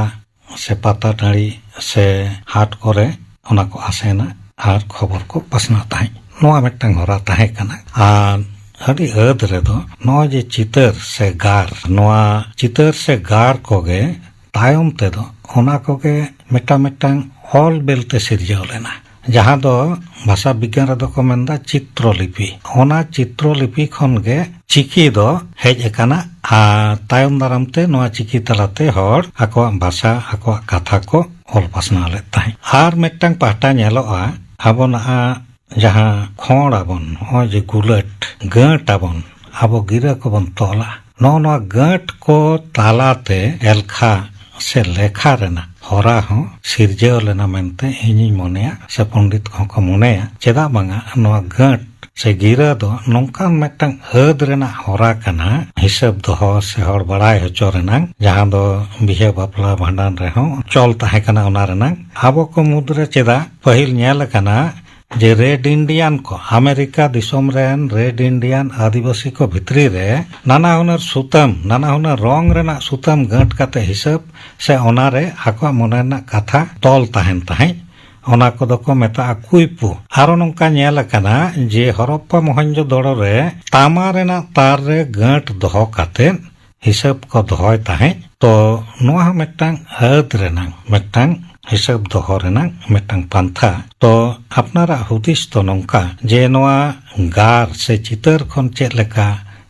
ᱥᱮ ᱯᱟᱛᱟ ᱴᱟᱺᱰᱤ ᱥᱮ ᱦᱟᱴ ᱠᱚᱨᱮ ᱚᱱᱟ ᱠᱚ ᱟᱥᱮᱱᱟ ᱟᱨ ᱠᱷᱚᱵᱚᱨ ᱠᱚ ᱯᱟᱥᱱᱟᱣ ᱛᱟᱦᱮᱸᱫ᱾ ᱱᱚᱣᱟ ᱢᱤᱫᱴᱟᱝ ᱦᱚᱨᱟ ᱛᱟᱦᱮᱸ ᱠᱟᱱᱟ᱾ ᱟᱨ ᱟᱹᱰᱤ ᱟᱹᱫ ᱨᱮᱫᱚ ᱱᱚᱜᱼᱚᱭ ᱡᱮ ᱪᱤᱛᱟᱹᱨ ᱥᱮ ᱜᱟᱨ, ᱱᱚᱣᱟ ᱪᱤᱛᱟᱹᱨ ᱥᱮ ᱜᱟᱨ ᱠᱚᱜᱮ ᱛᱟᱭᱚᱢ ᱛᱮᱫᱚ ᱚᱱᱟ ᱠᱚᱜᱮ ᱢᱤᱫᱴᱟᱝ ᱢᱤᱫᱴᱟᱝ ᱚᱞ ᱵᱮᱞᱛᱮ ᱥᱤᱨᱡᱟᱹᱣ ᱞᱮᱱᱟ, ᱡᱟᱦᱟᱸ ᱫᱚ ᱵᱷᱟᱥᱟ ᱵᱤᱜᱽᱜᱟᱱ ᱨᱮᱫᱚ ᱠᱚ ᱢᱮᱱᱫᱟ ᱪᱤᱛᱨᱚ ᱞᱤᱯᱤ᱾ ᱚᱱᱟ ᱪᱤᱛᱨᱚ ᱞᱤᱯᱤ ᱠᱷᱚᱱ ᱜᱮ ᱪᱤᱠᱤ ᱫᱚ ᱦᱮᱡ ᱟᱠᱟᱱᱟ᱾ ᱟᱨ ᱛᱟᱭᱚᱢ ᱫᱟᱨᱟᱢ ᱛᱮ ᱱᱚᱣᱟ ᱪᱤᱠᱤ ᱛᱟᱞᱟᱛᱮ ᱦᱚᱲ ᱟᱠᱚᱣᱟᱜ ᱵᱷᱟᱥᱟ, ᱟᱠᱚᱣᱟᱜ ᱠᱟᱛᱷᱟ ᱠᱚ ᱚᱞ ᱯᱟᱥᱱᱟᱣ ᱞᱮᱫ ᱛᱟᱦᱮᱸᱫ᱾ ᱟᱨ ᱢᱤᱫᱴᱟᱝ ᱯᱟᱦᱴᱟ ᱧᱮᱞᱚᱜᱼᱟ, ᱟᱵᱚ ᱱᱟᱦᱟᱜ ᱡᱟᱦᱟᱸ ᱠᱷᱚᱸᱲ ᱟᱵᱚᱱ, ᱱᱚᱜᱼᱚᱭ ᱡᱮ ᱜᱩᱞᱟᱹᱴ, ᱜᱟᱹᱴ ᱟᱵᱚᱱ, ᱟᱵᱚ ᱜᱤᱨᱟᱹ ᱠᱚᱵᱚᱱ ᱛᱚᱞᱟ, ᱱᱚᱜᱼᱚ ᱱᱚᱣᱟ ᱜᱟᱹᱴ ᱠᱚ ᱛᱟᱞᱟᱛᱮ ᱮᱞᱠᱷᱟ ᱥᱮ ᱞᱮᱠᱷᱟ ᱨᱮᱱᱟᱜ ᱦᱚᱨᱟ ᱦᱚᱸ ᱥᱤᱨᱡᱟᱹᱣ ᱞᱮᱱᱟ ᱢᱮᱱᱛᱮ ᱤᱧᱤᱧ ᱢᱚᱱᱮᱭᱟ, ᱥᱮ ᱯᱚᱱᱰᱤᱛ ᱠᱚᱦᱚᱸ ᱠᱚ ᱢᱚᱱᱮᱭᱟ᱾ ᱪᱮᱫᱟᱜ ᱵᱟᱝᱟ, ᱱᱚᱣᱟ ᱜᱟᱹᱴ ᱥᱮ ᱜᱤᱨᱟᱹ ᱫᱚ ᱱᱚᱝᱠᱟᱱ ᱢᱤᱫᱴᱟᱝ ᱟᱹᱫ ᱨᱮᱱᱟᱜ ᱦᱚᱨᱟ ᱠᱟᱱᱟ, ᱦᱤᱥᱟᱹᱵ ᱫᱚᱦᱚ ᱥᱮ ᱦᱚᱲ ᱵᱟᱲᱟᱭ ᱦᱚᱪᱚ ᱨᱮᱱᱟᱜ, ᱡᱟᱦᱟᱸ ᱫᱚ ᱵᱤᱦᱟᱹ ᱵᱟᱯᱞᱟ ᱵᱷᱟᱸᱰᱟᱱ ᱨᱮᱦᱚᱸ ᱪᱚᱞ ᱛᱟᱦᱮᱸ ᱠᱟᱱᱟ᱾ ᱚᱱᱟ ᱨᱮᱱᱟᱜ ᱟᱵᱚ ᱠᱚ ᱢᱩᱫᱽᱨᱮ ᱪᱮᱫᱟᱜ ᱯᱟᱹᱦᱤᱞ ᱧᱮᱞ ᱟᱠᱟᱱᱟ ᱡᱮ ᱨᱮᱰ ᱤᱱᱰᱤᱭᱟᱱ ᱠᱚ, ᱟᱢᱮᱨᱤᱠᱟ ᱫᱤᱥᱚᱢ ᱨᱮᱱ ᱨᱮᱰ ᱤᱱᱰᱤᱭᱟᱱ ᱟᱹᱫᱤᱵᱟᱹᱥᱤ ᱠᱚ ᱵᱷᱤᱛᱨᱤ ᱨᱮ ᱱᱟᱱᱟ ᱦᱩᱱᱟᱹᱨ ᱥᱩᱛᱟᱹᱢ, ᱱᱟᱱᱟ ᱦᱩᱱᱟᱹᱨ ᱨᱚᱝ ᱨᱮᱱᱟᱜ ᱥᱩᱛᱟᱹᱢ ᱜᱟᱹᱴ ᱠᱟᱛᱮ ᱦᱤᱥᱟᱹᱵ ᱥᱮ ᱚᱱᱟᱨᱮ ᱟᱠᱚᱣᱟᱜ ᱢᱚᱱᱮ ᱨᱮᱱᱟᱜ ᱠᱟᱛᱷᱟ ᱛᱚᱞ ᱛᱟᱦᱮᱱ ᱛᱟᱦᱮᱸᱫ᱾ ᱚᱱᱟ ᱠᱚᱫᱚ ᱠᱚ ᱢᱮᱛᱟᱜᱼᱟ ᱠᱩᱭᱯᱩ᱾ ᱟᱨᱚ ᱱᱚᱝᱠᱟ ᱧᱮᱞ ᱟᱠᱟᱱᱟ ᱡᱮ ᱦᱚᱨᱚᱯᱯᱟ ᱢᱚᱦᱮᱱᱡᱳᱫᱚᱲᱳ ᱨᱮ ᱛᱟᱢᱟ ᱨᱮᱱᱟᱜ ᱛᱟᱨ ᱨᱮ ᱜᱟᱹᱴ ᱫᱚᱦᱚ ᱠᱟᱛᱮ ᱦᱤᱥᱟᱹᱵ ᱠᱚ ᱫᱚᱦᱚᱭ ᱛᱟᱦᱮᱸᱫ᱾ ᱛᱚ ᱱᱚᱣᱟ ᱦᱚᱸ ᱢᱤᱫᱴᱟᱝ ᱟᱹᱫ ᱨᱮᱱᱟᱝ, ᱢᱤᱫᱴᱟᱝ ᱦᱤᱥᱟᱹᱵ ᱫᱚᱦᱚ ᱨᱮᱱᱟᱝ ᱢᱤᱫᱴᱟᱝ ᱯᱟᱱᱛᱷᱟ᱾ ᱛᱚ ᱟᱯᱱᱟᱨᱟᱜ ᱦᱩᱫᱤᱥ ᱫᱚ ᱱᱚᱝᱠᱟ ᱡᱮ ᱱᱚᱣᱟ ᱜᱟᱨ ᱥᱮ ᱪᱤᱛᱟᱹᱨ ᱠᱷᱚᱱ ᱪᱮᱫ ᱞᱮᱠᱟ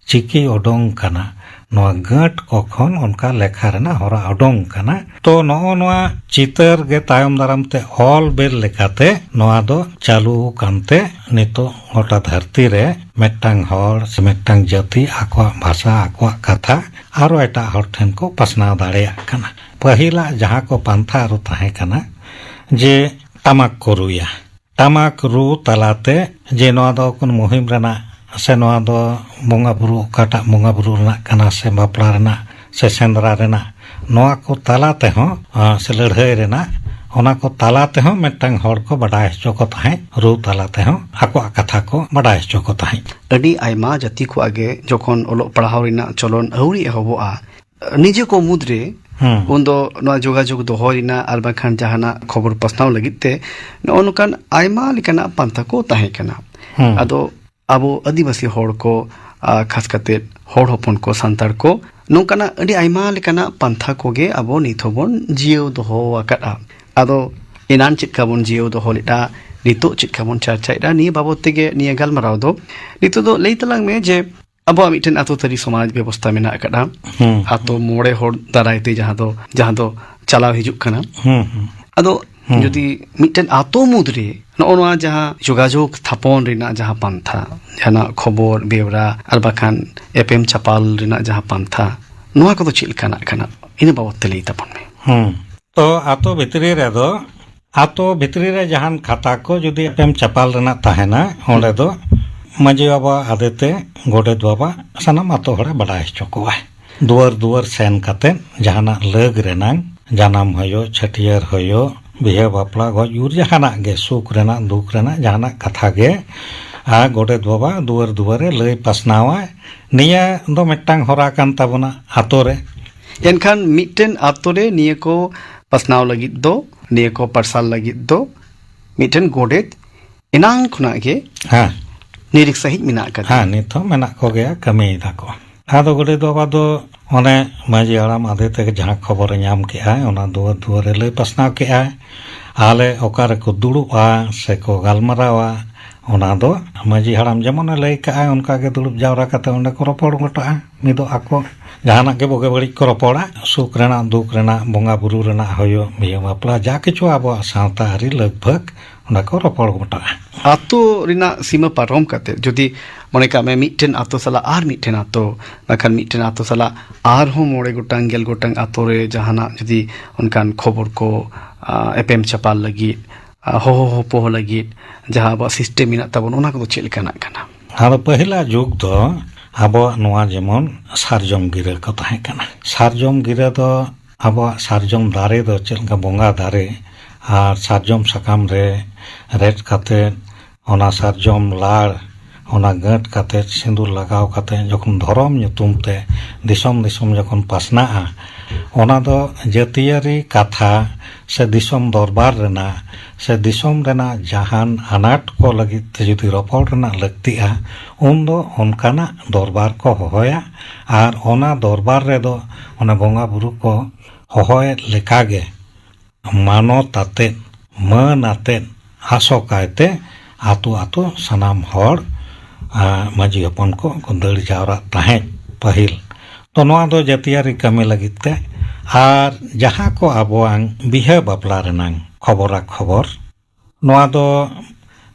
ᱪᱤᱠᱤ ᱚᱰᱚᱝ ᱠᱟᱱᱟ, ᱱᱚᱣᱟ ᱜᱟᱹᱴ ᱠᱚ ᱠᱷᱚᱱ ᱚᱱᱠᱟ ᱞᱮᱠᱷᱟ ᱨᱮᱱᱟᱜ ᱦᱚᱨᱟ ᱚᱰᱚᱝ ᱠᱟᱱᱟ᱾ ᱛᱚ ᱱᱚᱜᱼᱚ ᱱᱚᱣᱟ ᱪᱤᱛᱟᱹᱨ ᱜᱮ ᱛᱟᱭᱚᱢ ᱫᱟᱨᱟᱢ ᱛᱮ ᱚᱞ ᱵᱮᱞ ᱞᱮᱠᱟᱛᱮ ᱱᱚᱣᱟ ᱫᱚ ᱪᱟᱹᱞᱩ ᱟᱠᱟᱱ ᱛᱮ ᱱᱤᱛᱚᱜ ᱜᱚᱴᱟ ᱫᱷᱟᱹᱨᱛᱤ ᱨᱮ ᱢᱤᱫᱴᱟᱝ ᱦᱚᱲ ᱥᱮ ᱢᱤᱫᱴᱟᱝ ᱡᱟᱹᱛᱤ ᱟᱠᱚᱣᱟᱜ ᱵᱷᱟᱥᱟ, ᱟᱠᱚᱣᱟᱜ ᱠᱟᱛᱷᱟ ᱟᱨᱚ ᱮᱴᱟᱜ ᱦᱚᱲ ᱴᱷᱮᱱ ᱠᱚ ᱯᱟᱥᱱᱟᱣ ᱫᱟᱲᱮᱭᱟᱜ ᱠᱟᱱᱟ᱾ ᱯᱟᱹᱦᱤᱞᱟᱜ ᱡᱟᱦᱟᱸ ᱠᱚ ᱯᱟᱱᱛᱷᱟ ᱟᱹᱨᱩ ᱛᱟᱦᱮᱸ ᱠᱟᱱᱟ, ᱡᱮ ᱴᱟᱢᱟᱠ ᱠᱚ ᱨᱩᱭᱟ, ᱴᱟᱢᱟᱠ ᱨᱩ ᱛᱟᱞᱟᱛᱮ ᱡᱮ ᱱᱚᱣᱟ ᱫᱚ ᱠᱳᱱᱳ ᱢᱩᱦᱤᱢ ᱨᱮᱱᱟᱜ ᱥᱮ ᱱᱚᱣᱟ ᱫᱚ ᱵᱚᱸᱜᱟ ᱵᱩᱨᱩ, ᱚᱠᱟᱴᱟᱜ ᱵᱚᱸᱜᱟ ᱵᱩᱨᱩ ᱨᱮᱱᱟᱜ ᱠᱟᱱᱟ ᱥᱮ ᱵᱟᱯᱞᱟ ᱨᱮᱱᱟᱜ ᱥᱮ ᱥᱮᱸᱫᱽᱨᱟ ᱨᱮᱱᱟᱜ, ᱱᱚᱣᱟ ᱠᱚ ᱛᱟᱞᱟ ᱛᱮᱦᱚᱸ, ᱟ, ᱥᱮ ᱞᱟᱹᱲᱦᱟᱹᱭ ᱨᱮᱱᱟᱜ, ᱚᱱᱟ ᱠᱚ ᱛᱟᱞᱟ ᱛᱮᱦᱚᱸ ᱢᱤᱫᱴᱟᱝ ᱦᱚᱲ ᱠᱚ ᱵᱟᱰᱟᱭ ᱦᱚᱪᱚ ᱠᱚ ᱛᱟᱦᱮᱸᱫ, ᱨᱩ ᱛᱟᱞᱟ ᱛᱮᱦᱚᱸ ᱟᱠᱚᱣᱟᱜ ᱠᱟᱛᱷᱟ ᱠᱚ ᱵᱟᱰᱟᱭ ᱦᱚᱪᱚ ᱠᱚ ᱛᱟᱦᱮᱸᱫ᱾ ᱟᱹᱰᱤ ᱟᱭᱢᱟ ᱡᱟᱹᱛᱤ ᱠᱚᱣᱟᱜ ᱜᱮ ᱡᱚᱠᱷᱚᱱ ᱚᱞᱚᱜ ᱯᱟᱲᱦᱟᱣ ᱨᱮᱱᱟᱜ ᱪᱚᱞᱚᱱ ᱟᱹᱣᱨᱤ ᱮᱦᱚᱵᱚᱜᱼᱟ, ᱱᱤᱡᱮ ᱠᱚ ᱢᱩᱫᱽᱨᱮ ᱦᱩᱸ᱾ ᱩᱱᱫᱚ ᱱᱚᱣᱟ ᱡᱳᱜᱟᱡᱳᱜᱽ ᱫᱚᱦᱚᱭ ᱨᱮᱱᱟᱜ ᱟᱨ ᱵᱟᱝᱠᱷᱟᱱ ᱡᱟᱦᱟᱱᱟᱜ ᱠᱷᱚᱵᱚᱨ ᱯᱟᱥᱱᱟᱣ ᱞᱟᱹᱜᱤᱫ ᱛᱮ ᱱᱚᱜᱼᱚ ᱱᱚᱝᱠᱟᱱ ᱟᱭᱢᱟ ᱞᱮᱠᱟᱱᱟᱜ ᱯᱟᱱᱛᱷᱟ ᱠᱚ ᱛᱟᱦᱮᱸ ᱠᱟᱱᱟ᱾ ᱦᱩᱸ᱾ ᱟᱫᱚ ᱟᱵᱚ ᱟᱹᱫᱤᱵᱟᱹᱥᱤ ᱦᱚᱲ ᱠᱚ, ᱟ, ᱠᱷᱟᱥ ᱠᱟᱛᱮ ᱦᱚᱲ ᱦᱚᱯᱚᱱ ᱠᱚ, ᱥᱟᱱᱛᱟᱲ ᱠᱚ, ᱱᱚᱝᱠᱟᱱᱟᱜ ᱟᱹᱰᱤ ᱟᱭᱢᱟ ᱞᱮᱠᱟᱱᱟᱜ ᱯᱟᱱᱛᱷᱟ ᱠᱚᱜᱮ ᱟᱵᱚ ᱱᱤᱛ ᱦᱚᱸᱵᱚᱱ ᱡᱤᱭᱟᱹᱣ ᱫᱚᱦᱚ ᱟᱠᱟᱫᱼᱟ᱾ ᱟᱫᱚ ᱮᱱᱟᱱ ᱪᱮᱫ ᱞᱮᱠᱟ ᱵᱚᱱ ᱡᱤᱭᱟᱹᱣ ᱫᱚᱦᱚ ᱞᱮᱫᱼᱟ, ᱱᱤᱛᱚᱜ ᱪᱮᱫ ᱞᱮᱠᱟ ᱵᱚᱱ ᱪᱟᱨᱪᱟᱭᱮᱫᱼᱟ, ᱱᱤᱭᱟᱹ ᱵᱟᱵᱚᱫ ᱛᱮᱜᱮ ᱱᱤᱭᱟᱹ ᱜᱟᱞᱢᱟᱨᱟᱣ ᱫᱚ᱾ ᱱᱤᱛᱚᱜ ᱫᱚ ᱞᱟᱹᱭ ᱛᱟᱞᱟᱝ ᱢᱮ ᱡᱮ ᱟᱵᱚᱣᱟᱜ ᱢᱤᱫᱴᱮᱱ ᱟᱛᱳ ᱛᱟᱹᱨᱤ ᱥᱚᱢᱟᱡᱽ ᱵᱮᱵᱚᱥᱛᱷᱟ ᱢᱮᱱᱟᱜ ᱟᱠᱟᱫᱼᱟ᱾ ᱦᱩᱸ᱾ ᱟᱛᱳ ᱢᱚᱬᱮ ᱦᱚᱲ ᱫᱟᱨᱟᱭ ᱛᱮ ᱡᱟᱦᱟᱸ ᱫᱚ, ᱡᱟᱦᱟᱸ ᱫᱚ ᱪᱟᱞᱟᱣ ᱦᱤᱡᱩᱜ ᱠᱟᱱᱟ᱾ ᱦᱩᱸ, ᱦᱩᱸ᱾ ᱟᱫᱚ ᱦᱩᱸ᱾ ᱡᱩᱫᱤ ᱢᱤᱫᱴᱮᱱ ᱟᱛᱳ ᱢᱩᱫᱽᱨᱮ ᱱᱚᱜᱼᱚ ᱱᱚᱣᱟ ᱡᱟᱦᱟᱸ ᱡᱳᱜᱟᱡᱳᱜᱽ ᱛᱷᱟᱯᱚᱱ ᱨᱮᱱᱟᱜ ᱡᱟᱦᱟᱸ ᱯᱟᱱᱛᱷᱟ, ᱡᱟᱦᱟᱱᱟᱜ ᱠᱷᱚᱵᱚᱨ, ᱵᱮᱣᱨᱟ ᱟᱨ ᱵᱟᱠᱷᱟᱱ ᱮᱯᱮᱢ ᱪᱟᱯᱟᱞ ᱨᱮᱱᱟᱜ ᱡᱟᱦᱟᱸ ᱯᱟᱱᱛᱷᱟ, ᱱᱚᱣᱟ ᱠᱚᱫᱚ ᱪᱮᱫ ᱞᱮᱠᱟᱱᱟᱜ ᱠᱟᱱᱟ? ᱤᱱᱟᱹ ᱵᱟᱵᱚᱫ ᱛᱮ ᱞᱟᱹᱭ ᱛᱟᱵᱚᱱ ᱢᱮ᱾ ᱦᱩᱸ᱾ ᱛᱚ ᱟᱛᱳ ᱵᱷᱤᱛᱨᱤ ᱨᱮᱫᱚ, ᱟᱛᱳ ᱵᱷᱤᱛᱨᱤ ᱨᱮ ᱡᱟᱦᱟᱱ ᱠᱷᱟᱛᱟ ᱠᱚ ᱡᱩᱫᱤ ᱮᱯᱮᱢ ᱪᱟᱯᱟᱞ ᱨᱮᱱᱟᱜ ᱛᱟᱦᱮᱱᱟ, ᱚᱸᱰᱮ ᱫᱚ ᱢᱟᱹᱡᱷᱤ ᱵᱟᱵᱟ ᱟᱫᱮ ᱛᱮ ᱜᱚᱰᱮᱛ ᱵᱟᱵᱟ ᱥᱟᱱᱟᱢ ᱟᱛᱳ ᱦᱚᱲᱮ ᱵᱟᱰᱟᱭ ᱦᱚᱪᱚ ᱠᱚᱣᱟᱭ᱾ ᱫᱩᱣᱟᱹᱨ ᱫᱩᱣᱟᱹᱨ ᱥᱮᱱ ᱠᱟᱛᱮ ᱡᱟᱦᱟᱱᱟᱜ ᱞᱟᱹᱜ ᱨᱮᱱᱟᱝ, ᱡᱟᱱᱟᱢ ᱦᱩᱭᱩᱜ, ᱪᱷᱟᱹᱴᱭᱟᱹᱨ ᱦᱩᱭᱩᱜ, ᱵᱤᱦᱟᱹ ᱵᱟᱯᱞᱟ, ᱜᱚᱡ ᱜᱩᱨ, ᱡᱟᱦᱟᱱᱟᱜ ᱜᱮ, ᱥᱩᱠ ᱨᱮᱱᱟᱜ, ᱫᱩᱠ ᱨᱮᱱᱟᱜ ᱡᱟᱦᱟᱱᱟᱜ ᱠᱟᱛᱷᱟ ᱜᱮ, ᱟᱨ ᱜᱚᱰᱮᱛ ᱵᱟᱵᱟ ᱫᱩᱣᱟᱹᱨ ᱫᱩᱣᱟᱹᱨ ᱨᱮ ᱞᱟᱹᱭ ᱯᱟᱥᱱᱟᱣᱟᱭ᱾ ᱱᱤᱭᱟᱹ ᱫᱚ ᱢᱤᱫᱴᱟᱝ ᱦᱚᱨᱟ ᱠᱟᱱ ᱛᱟᱵᱚᱱᱟ ᱟᱛᱳ ᱨᱮ᱾ ᱮᱱᱠᱷᱟᱱ ᱢᱤᱫᱴᱮᱱ ᱟᱛᱳ ᱨᱮ ᱱᱤᱭᱟᱹ ᱠᱚ ᱯᱟᱥᱱᱟᱣ ᱞᱟᱹᱜᱤᱫ ᱫᱚ, ᱱᱤᱭᱟᱹ ᱠᱚ ᱯᱟᱨᱥᱟᱞ ᱞᱟᱹᱜᱤᱫ ᱫᱚ ᱢᱤᱫᱴᱮᱱ ᱜᱚᱰᱮᱛ ᱮᱱᱟᱝ ᱠᱷᱚᱱᱟᱜ ᱜᱮ ᱦᱮᱸ᱾ ᱱᱤᱨᱤᱠ ᱥᱟᱺᱦᱤᱡ ᱢᱮᱱᱟᱜ ᱟᱠᱟᱫᱮᱭᱟ᱾ ᱦᱮᱸ, ᱱᱤᱛ ᱦᱚᱸ ᱢᱮᱱᱟᱜ ᱠᱚᱜᱮᱭᱟ, ᱠᱟᱹᱢᱤᱭᱮᱫᱟ ᱠᱚ᱾ ᱟᱫᱚ ᱜᱚᱰᱮᱛ ᱵᱟᱵᱟ ᱫᱚ ᱚᱱᱮ ᱢᱟᱹᱡᱷᱤ ᱦᱟᱲᱟᱢ ᱟᱫᱮ ᱛᱮᱜᱮ ᱡᱟᱦᱟᱸ ᱠᱷᱚᱵᱚᱨᱮ ᱧᱟᱢ ᱠᱮᱜᱼᱟᱭ, ᱚᱱᱟ ᱫᱩᱣᱟᱹᱨ ᱫᱩᱣᱟᱹᱨᱮ ᱞᱟᱹᱭ ᱯᱟᱥᱱᱟᱣ ᱠᱮᱜᱼᱟᱭ᱾ ᱟᱞᱮ ᱚᱠᱟ ᱨᱮᱠᱚ ᱫᱩᱲᱩᱵᱼᱟ ᱥᱮᱠᱚ ᱜᱟᱞᱢᱟᱨᱟᱣᱟ, ᱚᱱᱟ ᱫᱚ ᱢᱟᱹᱡᱷᱤ ᱦᱟᱲᱟᱢ ᱡᱮᱢᱚᱱᱮ ᱞᱟᱹᱭ ᱠᱟᱜᱼᱟᱭ, ᱚᱱᱠᱟ ᱜᱮ ᱫᱩᱲᱩᱵ ᱡᱟᱣᱨᱟ ᱠᱟᱛᱮ ᱚᱸᱰᱮ ᱠᱚ ᱨᱚᱯᱚᱲ ᱜᱚᱴᱟᱜᱼᱟ, ᱢᱤᱫᱚᱜ ᱟᱠᱚ᱾ ᱡᱟᱦᱟᱱᱟᱜ ᱜᱮ ᱵᱩᱜᱤ ᱵᱟᱹᱲᱤᱡ ᱠᱚ ᱨᱚᱯᱚᱲᱟ, ᱥᱩᱠ ᱨᱮᱱᱟᱜ, ᱫᱩᱠ ᱨᱮᱱᱟᱜ, ᱵᱚᱸᱜᱟ ᱵᱩᱨᱩ ᱨᱮᱱᱟᱜ, ᱦᱩᱭᱩᱜ ᱵᱤᱦᱟᱹ ᱵᱟᱯᱞᱟ, ᱡᱟ ᱠᱤᱪᱷᱩ ᱟᱵᱚᱣᱟᱜ ᱥᱟᱶᱛᱟ ᱟᱹᱨᱤ ᱞᱟᱹᱜᱽ ᱵᱷᱟᱹᱜᱽ ᱚᱸᱰᱮ ᱠᱚ ᱨᱚᱯᱚᱲ ᱜᱚᱴᱟᱜᱼᱟ᱾ ᱟᱛᱳ ᱨᱮᱱᱟᱜ ᱥᱤᱢᱟᱹ ᱯᱟᱨᱚᱢ ᱠᱟᱛᱮ ᱡᱩᱫᱤ ᱢᱚᱱᱮ ᱠᱟᱜ ᱢᱮ ᱢᱤᱫᱴᱮᱱ ᱟᱛᱳ ᱥᱟᱞᱟᱜ ᱟᱨ ᱢᱤᱫᱴᱮᱱ ᱟᱛᱳ, ᱵᱟᱠᱷᱟᱱ ᱢᱤᱫᱴᱮᱱ ᱟᱛᱳ ᱥᱟᱞᱟᱜ ᱟᱨᱦᱚᱸ ᱢᱚᱬᱮ ᱜᱚᱴᱟᱝ, ᱜᱮᱞ ᱜᱚᱴᱟᱝ ᱟᱛᱳ ᱨᱮ ᱡᱟᱦᱟᱱᱟᱜ ᱡᱩᱫᱤ ᱚᱱᱠᱟᱱ ᱠᱷᱚᱵᱚᱨ ᱠᱚ, ᱟ, ᱮᱯᱮᱢ ᱪᱟᱯᱟᱞ ᱞᱟᱹᱜᱤᱫ, ᱟ, ᱦᱚᱦᱚ ᱦᱚᱯᱚᱦᱚ ᱞᱟᱹᱜᱤᱫ ᱡᱟᱦᱟᱸ ᱟᱵᱚᱣᱟᱜ ᱥᱤᱥᱴᱮᱢ ᱢᱮᱱᱟᱜ ᱛᱟᱵᱚᱱ, ᱚᱱᱟ ᱠᱚᱫᱚ ᱪᱮᱫ ᱞᱮᱠᱟᱱᱟᱜ ᱠᱟᱱᱟ? ᱟᱫᱚ ᱯᱟᱹᱦᱤᱞᱟᱜ ᱡᱩᱜᱽ ᱫᱚ ᱟᱵᱚᱣᱟᱜ ᱱᱚᱣᱟ ᱡᱮᱢᱚᱱ ᱥᱟᱨᱡᱚᱢ ᱜᱤᱨᱟᱹ ᱠᱚ ᱛᱟᱦᱮᱸ ᱠᱟᱱᱟ᱾ ᱥᱟᱨᱡᱚᱢ ᱜᱤᱨᱟᱹ ᱫᱚ ᱟᱵᱚᱣᱟᱜ ᱥᱟᱨᱡᱚᱢ ᱫᱟᱨᱮ ᱫᱚ ᱪᱮᱫ ᱞᱮᱠᱟ ᱵᱚᱸᱜᱟ ᱫᱟᱨᱮ, ᱟᱨ ᱥᱟᱨᱡᱚᱢ ᱥᱟᱠᱟᱢ ᱨᱮ ᱨᱮᱫ ᱠᱟᱛᱮ, ᱚᱱᱟ ᱥᱟᱨᱡᱚᱢ ᱞᱟᱲ, ᱚᱱᱟ ᱜᱟᱹᱴ ᱠᱟᱛᱮ, ᱥᱤᱸᱫᱩᱨ ᱞᱟᱜᱟᱣ ᱠᱟᱛᱮ ᱡᱚᱠᱷᱚᱱ ᱫᱷᱚᱨᱚᱢ ᱧᱩᱛᱩᱢ ᱛᱮ ᱫᱤᱥᱚᱢ ᱫᱤᱥᱚᱢ ᱡᱚᱠᱷᱚᱱ ᱯᱟᱥᱱᱟᱜᱼᱟ, ᱚᱱᱟ ᱫᱚ ᱡᱟᱹᱛᱤᱭᱟᱹᱨᱤ ᱠᱟᱛᱷᱟ ᱥᱮ ᱫᱤᱥᱚᱢ ᱫᱚᱨᱵᱟᱨ ᱨᱮᱱᱟᱜ ᱥᱮ ᱫᱤᱥᱚᱢ ᱨᱮᱱᱟᱜ ᱡᱟᱦᱟᱱ ᱟᱱᱟᱴ ᱠᱚ ᱞᱟᱹᱜᱤᱫ ᱛᱮ ᱡᱩᱫᱤ ᱨᱚᱯᱚᱲ ᱨᱮᱱᱟᱜ ᱞᱟᱹᱠᱛᱤᱜᱼᱟ, ᱩᱱᱫᱚ ᱚᱱᱠᱟᱱᱟᱜ ᱫᱚᱨᱵᱟᱨ ᱠᱚ ᱦᱚᱦᱚᱭᱟ᱾ ᱟᱨ ᱚᱱᱟ ᱫᱚᱨᱵᱟᱨ ᱨᱮᱫᱚ ᱚᱱᱟ ᱵᱚᱸᱜᱟ ᱵᱩᱨᱩ ᱠᱚ ᱦᱚᱦᱚᱭᱮᱫ ᱞᱮᱠᱟᱜᱮ ᱢᱟᱱᱚᱛ ᱟᱛᱮᱫ, ᱢᱟᱹᱱ ᱟᱛᱮᱫ, ᱟᱥᱚᱠᱟᱭᱛᱮ ᱟᱛᱳ ᱟᱛᱳ ᱥᱟᱱᱟᱢ ᱦᱚᱲ, ᱟ, ᱢᱟᱹᱡᱷᱤ ᱦᱚᱯᱚᱱ ᱠᱚ ᱠᱚ ᱫᱟᱹᱲ ᱡᱟᱣᱨᱟᱜ ᱛᱟᱦᱮᱸᱫ ᱯᱟᱹᱦᱤᱞ᱾ ᱛᱚ ᱱᱚᱣᱟ ᱫᱚ ᱡᱟᱹᱛᱤᱭᱟᱹᱨᱤ ᱠᱟᱹᱢᱤ ᱞᱟᱹᱜᱤᱫ ᱛᱮ᱾ ᱟᱨ ᱡᱟᱦᱟᱸ ᱠᱚ ᱟᱵᱚᱣᱟᱝ ᱵᱤᱦᱟᱹ ᱵᱟᱯᱞᱟ ᱨᱮᱱᱟᱝ ᱠᱷᱚᱵᱚᱨᱟ ᱠᱷᱚᱵᱚᱨ, ᱱᱚᱣᱟ ᱫᱚ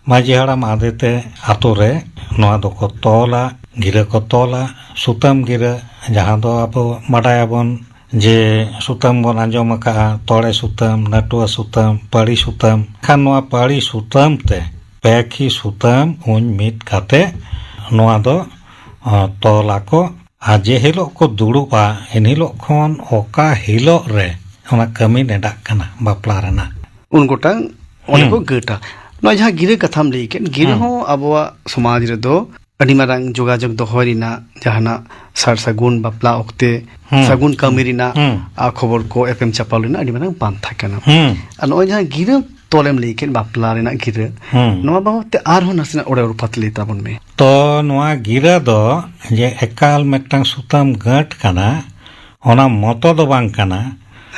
ᱢᱟᱹᱡᱷᱤ ᱦᱟᱲᱟᱢ ᱟᱫᱮᱛᱮ ᱟᱛᱳ ᱨᱮ ᱱᱚᱣᱟ ᱫᱚᱠᱚ ᱛᱚᱞᱟ, ᱜᱤᱨᱟᱹ ᱠᱚ ᱛᱚᱞᱟ, ᱥᱩᱛᱟᱹᱢ ᱜᱤᱨᱟᱹ, ᱡᱟᱦᱟᱸ ᱫᱚ ᱟᱵᱚ ᱵᱟᱰᱟᱭᱟᱵᱚᱱ ᱡᱮ ᱥᱩᱛᱟᱹᱢ ᱵᱚᱱ ᱟᱸᱡᱚᱢ ᱟᱠᱟᱜᱼᱟ, ᱛᱚᱲᱮ ᱥᱩᱛᱟᱹᱢ, ᱱᱟᱹᱴᱩᱣᱟᱹ ᱥᱩᱛᱟᱹᱢ, ᱯᱟᱹᱲᱤ ᱥᱩᱛᱟᱹᱢ᱾ ᱠᱷᱟᱱ ᱱᱚᱣᱟ ᱯᱟᱹᱲᱤ ᱥᱩᱛᱟᱹᱢ ᱛᱮ ᱯᱮ ᱠᱷᱤ ᱥᱩᱛᱟᱹᱢ ᱩᱧ ᱢᱤᱫ ᱠᱟᱛᱮ ᱱᱚᱣᱟ ᱫᱚ, ᱟ, ᱛᱚᱞ ᱟᱠᱚ᱾ ᱟᱨ ᱡᱮ ᱦᱤᱞᱳᱜ ᱠᱚ ᱫᱩᱲᱩᱵᱼᱟ, ᱮᱱ ᱦᱤᱞᱳᱜ ᱠᱷᱚᱱ ᱚᱠᱟ ᱦᱤᱞᱳᱜ ᱨᱮ ᱚᱱᱟ ᱠᱟᱹᱢᱤ ᱱᱮᱰᱟᱜ ᱠᱟᱱᱟ ᱵᱟᱯᱞᱟ ᱨᱮᱱᱟᱜ᱾ ᱩᱱ ᱜᱚᱴᱟᱝ ᱚᱸᱰᱮ ᱦᱩᱸ᱾ ᱠᱚ ᱜᱟᱹᱴᱟ᱾ ᱱᱚᱣᱟ ᱡᱟᱦᱟᱸ ᱜᱤᱨᱟᱹ ᱠᱟᱛᱷᱟᱢ ᱞᱟᱹᱭ ᱠᱮᱫ, ᱜᱤᱨᱟᱹ ᱦᱩᱸ᱾ ᱦᱚᱸ ᱟᱵᱚᱣᱟᱜ ᱥᱚᱢᱟᱡᱽ ᱨᱮᱫᱚ ᱟᱹᱰᱤ ᱢᱟᱨᱟᱝ ᱡᱳᱜᱟᱡᱳᱜᱽ ᱫᱚᱦᱚᱭ ᱨᱮᱱᱟᱜ, ᱡᱟᱦᱟᱱᱟᱜ ᱥᱟᱨ ᱥᱟᱹᱜᱩᱱ ᱵᱟᱯᱞᱟ ᱚᱠᱛᱮ ᱦᱩᱸ᱾ ᱥᱟᱹᱜᱩᱱ ᱠᱟᱹᱢᱤ ᱨᱮᱱᱟᱜ ᱦᱩᱸ᱾ ᱟᱨ ᱠᱷᱚᱵᱚᱨ ᱠᱚ ᱮᱯᱮᱢ ᱪᱟᱯᱟᱞ ᱨᱮᱱᱟᱜ ᱟᱹᱰᱤ ᱢᱟᱨᱟᱝ ᱯᱟᱱᱛᱷᱟ ᱠᱟᱱᱟ᱾ ᱦᱩᱸ᱾ ᱟᱨ ᱱᱚᱜᱼᱚᱭ ᱡᱟᱦᱟᱸ ᱜᱤᱨᱟᱹ ᱛᱚᱞᱮᱢ ᱞᱟᱹᱭ ᱠᱮᱫ, ᱵᱟᱯᱞᱟ ᱨᱮᱱᱟᱜ ᱜᱤᱨᱟᱹ, ᱦᱩᱸ᱾ ᱱᱚᱣᱟ ᱵᱟᱵᱚᱫ ᱛᱮ ᱟᱨᱦᱚᱸ ᱱᱟᱥᱮᱱᱟᱜ ᱚᱲᱮ ᱨᱩᱯᱟᱛ ᱞᱟᱹᱭ ᱛᱟᱵᱚᱱ ᱢᱮ᱾ ᱛᱚ, ᱱᱚᱣᱟ ᱜᱤᱨᱟᱹ ᱫᱚ ᱡᱮ ᱮᱠᱟᱞ ᱢᱤᱫᱴᱟᱝ ᱥᱩᱛᱟᱹᱢ ᱜᱟᱹᱴ ᱠᱟᱱᱟ, ᱚᱱᱟ ᱢᱚᱛᱚ ᱫᱚ ᱵᱟᱝ ᱠᱟᱱᱟ᱾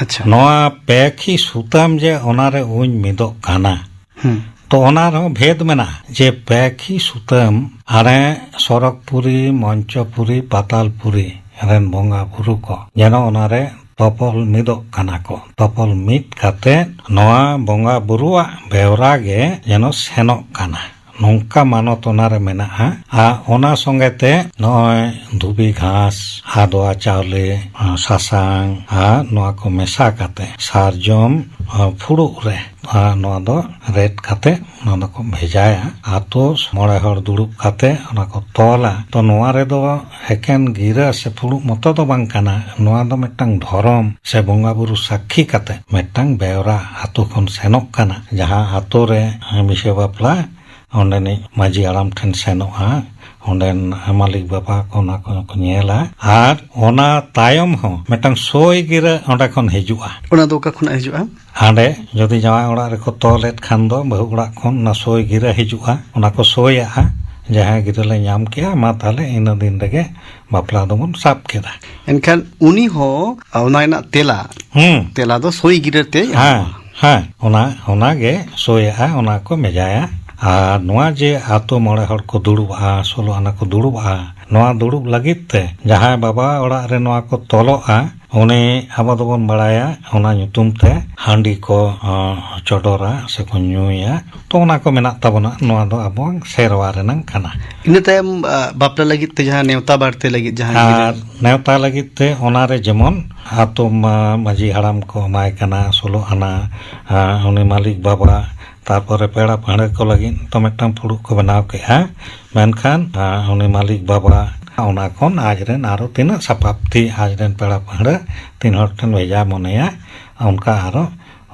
ᱟᱪᱪᱷᱟ᱾ ᱱᱚᱣᱟ ᱯᱮᱠᱷᱤ ᱥᱩᱛᱟᱹᱢ ᱡᱮ ᱚᱱᱟᱨᱮ ᱩᱧ ᱢᱤᱫᱚᱜ ᱠᱟᱱᱟ, ᱦᱩᱸ᱾ ᱛᱚ, ᱚᱱᱟ ᱨᱮᱦᱚᱸ ᱵᱷᱮᱫ ᱢᱮᱱᱟᱜᱼᱟ ᱡᱮ ᱯᱮᱠᱷᱤ ᱥᱩᱛᱟᱹᱢ ᱟᱨᱮ ᱥᱚᱨᱚᱜᱽᱯᱩᱨᱤ, ᱢᱚᱧᱪᱚᱯᱩᱨᱤ, ᱯᱟᱛᱟᱞᱯᱩᱨᱤ ᱨᱮᱱ ᱵᱚᱸᱜᱟ ᱵᱩᱨᱩ ᱠᱚ ᱡᱮᱱᱚ ᱚᱱᱟᱨᱮ ᱛᱚᱯᱚᱞ ᱢᱤᱫᱚᱜ ᱠᱟᱱᱟ ᱠᱚ᱾ ᱛᱚᱯᱚᱞ ᱢᱤᱫ ᱠᱟᱛᱮ ᱱᱚᱣᱟ ᱵᱚᱸᱜᱟ ᱵᱩᱨᱩᱣᱟᱜ ᱵᱮᱣᱨᱟ ᱜᱮ ᱡᱮᱱᱚ ᱥᱮᱱᱚᱜ ᱠᱟᱱᱟ, ᱱᱚᱝᱠᱟ ᱢᱟᱱᱚᱛ ᱚᱱᱟᱨᱮ ᱢᱮᱱᱟᱜᱼᱟ᱾ ᱟᱨ ᱚᱱᱟ ᱥᱚᱸᱜᱮ ᱛᱮ ᱱᱚᱜᱼᱚᱭ ᱫᱷᱩᱵᱤ ᱜᱷᱟᱸᱥ, ᱟᱫᱽᱣᱟ ᱪᱟᱣᱞᱮ, ᱥᱟᱥᱟᱝ ᱟᱨ ᱱᱚᱣᱟ ᱠᱚ ᱢᱮᱥᱟ ᱠᱟᱛᱮ ᱥᱟᱨᱡᱚᱢ ᱯᱷᱩᱲᱩᱜ ᱨᱮ ᱟᱨ ᱱᱚᱣᱟ ᱫᱚ ᱨᱮᱫ ᱠᱟᱛᱮ ᱚᱱᱟ ᱫᱚᱠᱚ ᱵᱷᱮᱡᱟᱭᱟ᱾ ᱟᱛᱳ ᱢᱚᱬᱮ ᱦᱚᱲ ᱫᱩᱲᱩᱵ ᱠᱟᱛᱮ ᱚᱱᱟ ᱠᱚ ᱛᱚᱞᱟ᱾ ᱛᱚ, ᱱᱚᱣᱟ ᱨᱮᱫᱚ ᱮᱠᱮᱱ ᱜᱤᱨᱟᱹ ᱥᱮ ᱯᱷᱩᱲᱩᱜ ᱢᱚᱛᱚ ᱫᱚ ᱵᱟᱝ ᱠᱟᱱᱟ, ᱱᱚᱣᱟ ᱫᱚ ᱢᱤᱫᱴᱟᱝ ᱫᱷᱚᱨᱚᱢ ᱥᱮ ᱵᱚᱸᱜᱟ ᱵᱩᱨᱩ ᱥᱟᱹᱠᱷᱤ ᱠᱟᱛᱮ ᱢᱤᱫᱴᱟᱝ ᱵᱮᱣᱨᱟ ᱟᱛᱳ ᱠᱷᱚᱱ ᱥᱮᱱᱚᱜ ᱠᱟᱱᱟ᱾ ᱡᱟᱦᱟᱸ ᱟᱛᱳ ᱨᱮ ᱵᱤᱦᱟᱹ ᱵᱟᱯᱞᱟ, ᱚᱸᱰᱮᱱᱤᱡ ᱢᱟᱹᱡᱷᱤ ᱦᱟᱲᱟᱢ ᱴᱷᱮᱱ ᱥᱮᱱᱚᱜᱼᱟ, ᱚᱸᱰᱮᱱ ᱢᱟᱹᱞᱤᱠ ᱵᱟᱵᱟ ᱠᱚ ᱚᱱᱟ ᱠᱚ ᱠᱚ ᱧᱮᱞᱟ᱾ ᱟᱨ ᱚᱱᱟ ᱛᱟᱭᱚᱢ ᱦᱚᱸ ᱢᱤᱫᱴᱟᱝ ᱥᱳᱭ ᱜᱤᱨᱟᱹ ᱚᱸᱰᱮ ᱠᱷᱚᱱ ᱦᱤᱡᱩᱜᱼᱟ᱾ ᱚᱱᱟ ᱫᱚ ᱚᱠᱟ ᱠᱷᱚᱱᱟᱜ ᱦᱤᱡᱩᱜᱼᱟ? ᱦᱟᱸᱰᱮ ᱡᱩᱫᱤ ᱡᱟᱶᱟᱭ ᱚᱲᱟᱜ ᱨᱮᱠᱚ ᱛᱚᱞᱮᱫ ᱠᱷᱟᱱ ᱫᱚ ᱵᱟᱹᱦᱩ ᱚᱲᱟᱜ ᱠᱷᱚᱱ ᱚᱱᱟ ᱥᱳᱭ ᱜᱤᱨᱟᱹ ᱦᱤᱡᱩᱜᱼᱟ, ᱚᱱᱟ ᱠᱚ ᱥᱳᱭᱟᱜᱼᱟ, ᱡᱟᱦᱟᱸᱭ ᱜᱤᱨᱟᱹ ᱞᱮ ᱧᱟᱢ ᱠᱮᱜᱼᱟ, ᱢᱟ ᱛᱟᱦᱞᱮ ᱤᱱᱟᱹ ᱫᱤᱱ ᱨᱮᱜᱮ ᱵᱟᱯᱞᱟ ᱫᱚᱵᱚᱱ ᱥᱟᱵ ᱠᱮᱫᱟ᱾ ᱮᱱᱠᱷᱟᱱ ᱩᱱᱤ ᱦᱚᱸ ᱚᱱᱟ ᱨᱮᱱᱟᱜ ᱛᱮᱞᱟ, ᱦᱩᱸ᱾ ᱛᱮᱞᱟ ᱫᱚ ᱥᱳᱭ ᱜᱤᱨᱟᱹ ᱛᱮᱭ ᱮᱢᱟ᱾ ᱦᱮᱸ, ᱦᱮᱸ, ᱚᱱᱟ, ᱚᱱᱟ ᱜᱮ ᱥᱳᱭᱟᱜᱼᱟ, ᱚᱱᱟ ᱠᱚ ᱵᱷᱮᱡᱟᱭᱟ᱾ ᱟᱨ ᱱᱚᱣᱟ ᱡᱮ ᱟᱛᱳ ᱢᱚᱬᱮ ᱦᱚᱲ ᱠᱚ ᱫᱩᱲᱩᱵᱼᱟ, ᱥᱳᱞᱳ ᱟᱱᱟ ᱠᱚ ᱫᱩᱲᱩᱵᱼᱟ, ᱱᱚᱣᱟ ᱫᱩᱲᱩᱵ ᱞᱟᱹᱜᱤᱫ ᱛᱮ ᱡᱟᱦᱟᱸᱭ ᱵᱟᱵᱟ ᱚᱲᱟᱜ ᱨᱮ ᱱᱚᱣᱟ ᱠᱚ ᱛᱚᱞᱚᱜᱼᱟ, ᱩᱱᱤ ᱟᱵᱚ ᱫᱚᱵᱚᱱ ᱵᱟᱲᱟᱭᱟ ᱚᱱᱟ ᱧᱩᱛᱩᱢ ᱛᱮ ᱦᱟᱺᱰᱤ ᱠᱚ, ᱚ, ᱪᱚᱰᱚᱨᱟ ᱥᱮᱠᱚ ᱧᱩᱭᱟ᱾ ᱛᱚ, ᱚᱱᱟ ᱠᱚ ᱢᱮᱱᱟᱜ ᱛᱟᱵᱚᱱᱟ, ᱱᱚᱣᱟ ᱫᱚ ᱟᱵᱚᱣᱟᱜ ᱥᱮᱨᱣᱟ ᱨᱮᱱᱟᱝ ᱠᱟᱱᱟ᱾ ᱤᱱᱟᱹ ᱛᱟᱭᱚᱢ, ᱟ, ᱵᱟᱯᱞᱟ ᱞᱟᱹᱜᱤᱫ ᱛᱮ ᱡᱟᱦᱟᱸ ᱱᱮᱣᱛᱟ ᱵᱟᱨᱛᱮ ᱞᱟᱹᱜᱤᱫ ᱡᱟᱦᱟᱸ ᱟᱨ ᱜᱤᱨᱟᱹ᱾ ᱱᱮᱣᱛᱟ ᱞᱟᱹᱜᱤᱫ ᱛᱮ ᱚᱱᱟᱨᱮ ᱡᱮᱢᱚᱱ ᱟᱛᱳ ᱢᱟ-, ᱢᱟᱹᱡᱷᱤ ᱦᱟᱲᱟᱢ ᱠᱚ ᱮᱢᱟᱭ ᱠᱟᱱᱟ ᱥᱳᱞᱳ ᱟᱱᱟ, ᱟ, ᱩᱱᱤ ᱢᱟᱹᱞᱤᱠ ᱵᱟᱵᱟ, ᱛᱟᱨᱯᱚᱨᱮ ᱯᱮᱲᱟ ᱯᱟᱹᱦᱲᱟᱹ ᱠᱚ ᱞᱟᱹᱜᱤᱫ ᱛᱚ ᱢᱤᱫᱴᱟᱝ ᱯᱷᱩᱲᱩᱜ ᱠᱚ ᱵᱮᱱᱟᱣ ᱠᱮᱜᱼᱟ᱾ ᱢᱮᱱᱠᱷᱟᱱ, ᱟ, ᱩᱱᱤ ᱢᱟᱹᱞᱤᱠ ᱵᱟᱵᱟ ᱚᱱᱟ ᱠᱷᱚᱱ ᱟᱡ ᱨᱮᱱ ᱟᱨᱚ ᱛᱤᱱᱟᱹᱜ ᱥᱟᱯᱟᱵᱛᱤ ᱟᱡ ᱨᱮᱱ ᱯᱮᱲᱟ ᱯᱟᱹᱦᱲᱟᱹ ᱛᱤᱱ ᱦᱚᱲ ᱴᱷᱮᱱ ᱵᱷᱮᱡᱟ ᱢᱚᱱᱮᱭᱟ, ᱚᱱᱠᱟ ᱟᱨᱚ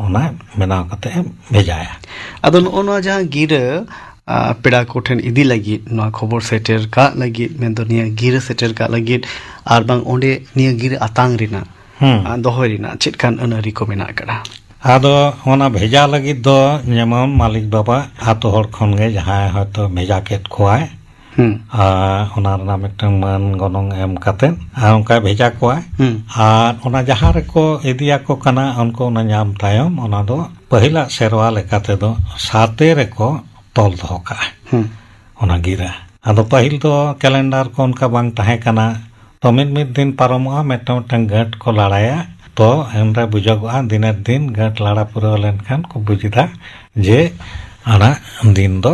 ᱚᱱᱟ ᱵᱮᱱᱟᱣ ᱠᱟᱛᱮ ᱮ ᱵᱷᱮᱡᱟᱭᱟ᱾ ᱟᱫᱚ ᱱᱚᱜᱼᱚ ᱱᱚᱣᱟ ᱡᱟᱦᱟᱸ ᱜᱤᱨᱟᱹ, ᱟ, ᱯᱮᱲᱟ ᱠᱚᱴᱷᱮᱱ ᱤᱫᱤ ᱞᱟᱹᱜᱤᱫ, ᱱᱚᱣᱟ ᱠᱷᱚᱵᱚᱨ ᱥᱮᱴᱮᱨ ᱠᱟᱜ ᱞᱟᱹᱜᱤᱫ, ᱢᱮᱱᱫᱚ ᱱᱤᱭᱟᱹ ᱜᱤᱨᱟᱹ ᱥᱮᱴᱮᱨ ᱠᱟᱜ ᱞᱟᱹᱜᱤᱫ, ᱟᱨ ᱵᱟᱝ ᱚᱸᱰᱮ ᱱᱤᱭᱟᱹ ᱜᱤᱨᱟᱹ ᱟᱛᱟᱝ ᱨᱮᱱᱟᱜ, ᱦᱩᱸ᱾ ᱟ, ᱫᱚᱦᱚᱭ ᱨᱮᱱᱟᱜ ᱪᱮᱫ ᱠᱟᱱ ᱟᱹᱱ ᱟᱹᱨᱤ ᱠᱚ ᱢᱮᱱᱟᱜ ᱟᱠᱟᱫᱟ? ᱟᱫᱚ ᱚᱱᱟ ᱵᱷᱮᱡᱟ ᱞᱟᱹᱜᱤᱫ ᱫᱚ ᱡᱮᱢᱚᱱ ᱢᱟᱹᱞᱤᱠ ᱵᱟᱵᱟ ᱟᱛᱳ ᱦᱚᱲ ᱠᱷᱚᱱ ᱜᱮ ᱡᱟᱦᱟᱸᱭ ᱦᱚᱭᱛᱳ ᱵᱷᱮᱡᱟ ᱠᱮᱫ ᱠᱚᱣᱟᱭ, ᱦᱩᱸ᱾ ᱟᱨ ᱚᱱᱟ ᱨᱮᱱᱟᱜ ᱢᱤᱫᱴᱟᱝ ᱢᱟᱹᱱ ᱜᱚᱱᱚᱝ ᱮᱢ ᱠᱟᱛᱮ ᱟᱨ ᱚᱱᱠᱟᱭ ᱵᱷᱮᱡᱟ ᱠᱚᱣᱟᱭ᱾ ᱦᱩᱸ᱾ ᱟᱨ ᱚᱱᱟ ᱡᱟᱦᱟᱸ ᱨᱮᱠᱚ ᱤᱫᱤᱭᱟᱠᱚ ᱠᱟᱱᱟ, ᱩᱱᱠᱩ ᱚᱱᱟ ᱧᱟᱢ ᱛᱟᱭᱚᱢ ᱚᱱᱟ ᱫᱚ ᱯᱟᱹᱦᱤᱞᱟᱜ ᱥᱮᱨᱣᱟ ᱞᱮᱠᱟ ᱛᱮᱫᱚ ᱥᱟᱛᱮ ᱨᱮᱠᱚ ᱛᱚᱞ ᱫᱚᱦᱚ ᱠᱟᱜᱼᱟ᱾ ᱦᱩᱸ᱾ ᱚᱱᱟ ᱜᱤᱨᱟᱹ᱾ ᱟᱫᱚ ᱯᱟᱹᱦᱤᱞ ᱫᱚ ᱠᱮᱞᱮᱱᱰᱟᱨ ᱠᱚ ᱚᱱᱠᱟ ᱵᱟᱝ ᱛᱟᱦᱮᱸ ᱠᱟᱱᱟ, ᱛᱚ ᱢᱤᱫ ᱢᱤᱫ ᱫᱤᱱ ᱯᱟᱨᱚᱢᱚᱜᱼᱟ, ᱢᱤᱫᱴᱟᱝ ᱢᱤᱫᱴᱟᱝ ᱜᱟᱹᱴ ᱠᱚ ᱞᱟᱲᱟᱭᱟ, ᱛᱚ ᱮᱱᱨᱮ ᱵᱩᱡᱷᱟᱹᱜᱚᱜᱼᱟ ᱫᱤᱱᱮᱨ ᱫᱤᱱ ᱜᱟᱹᱴ ᱞᱟᱲᱟ ᱯᱩᱨᱟᱹᱣ ᱞᱮᱱᱠᱷᱟᱱ ᱠᱚ ᱵᱩᱡᱽ ᱮᱫᱟ ᱡᱮ ᱚᱱᱟ ᱫᱤᱱ ᱫᱚ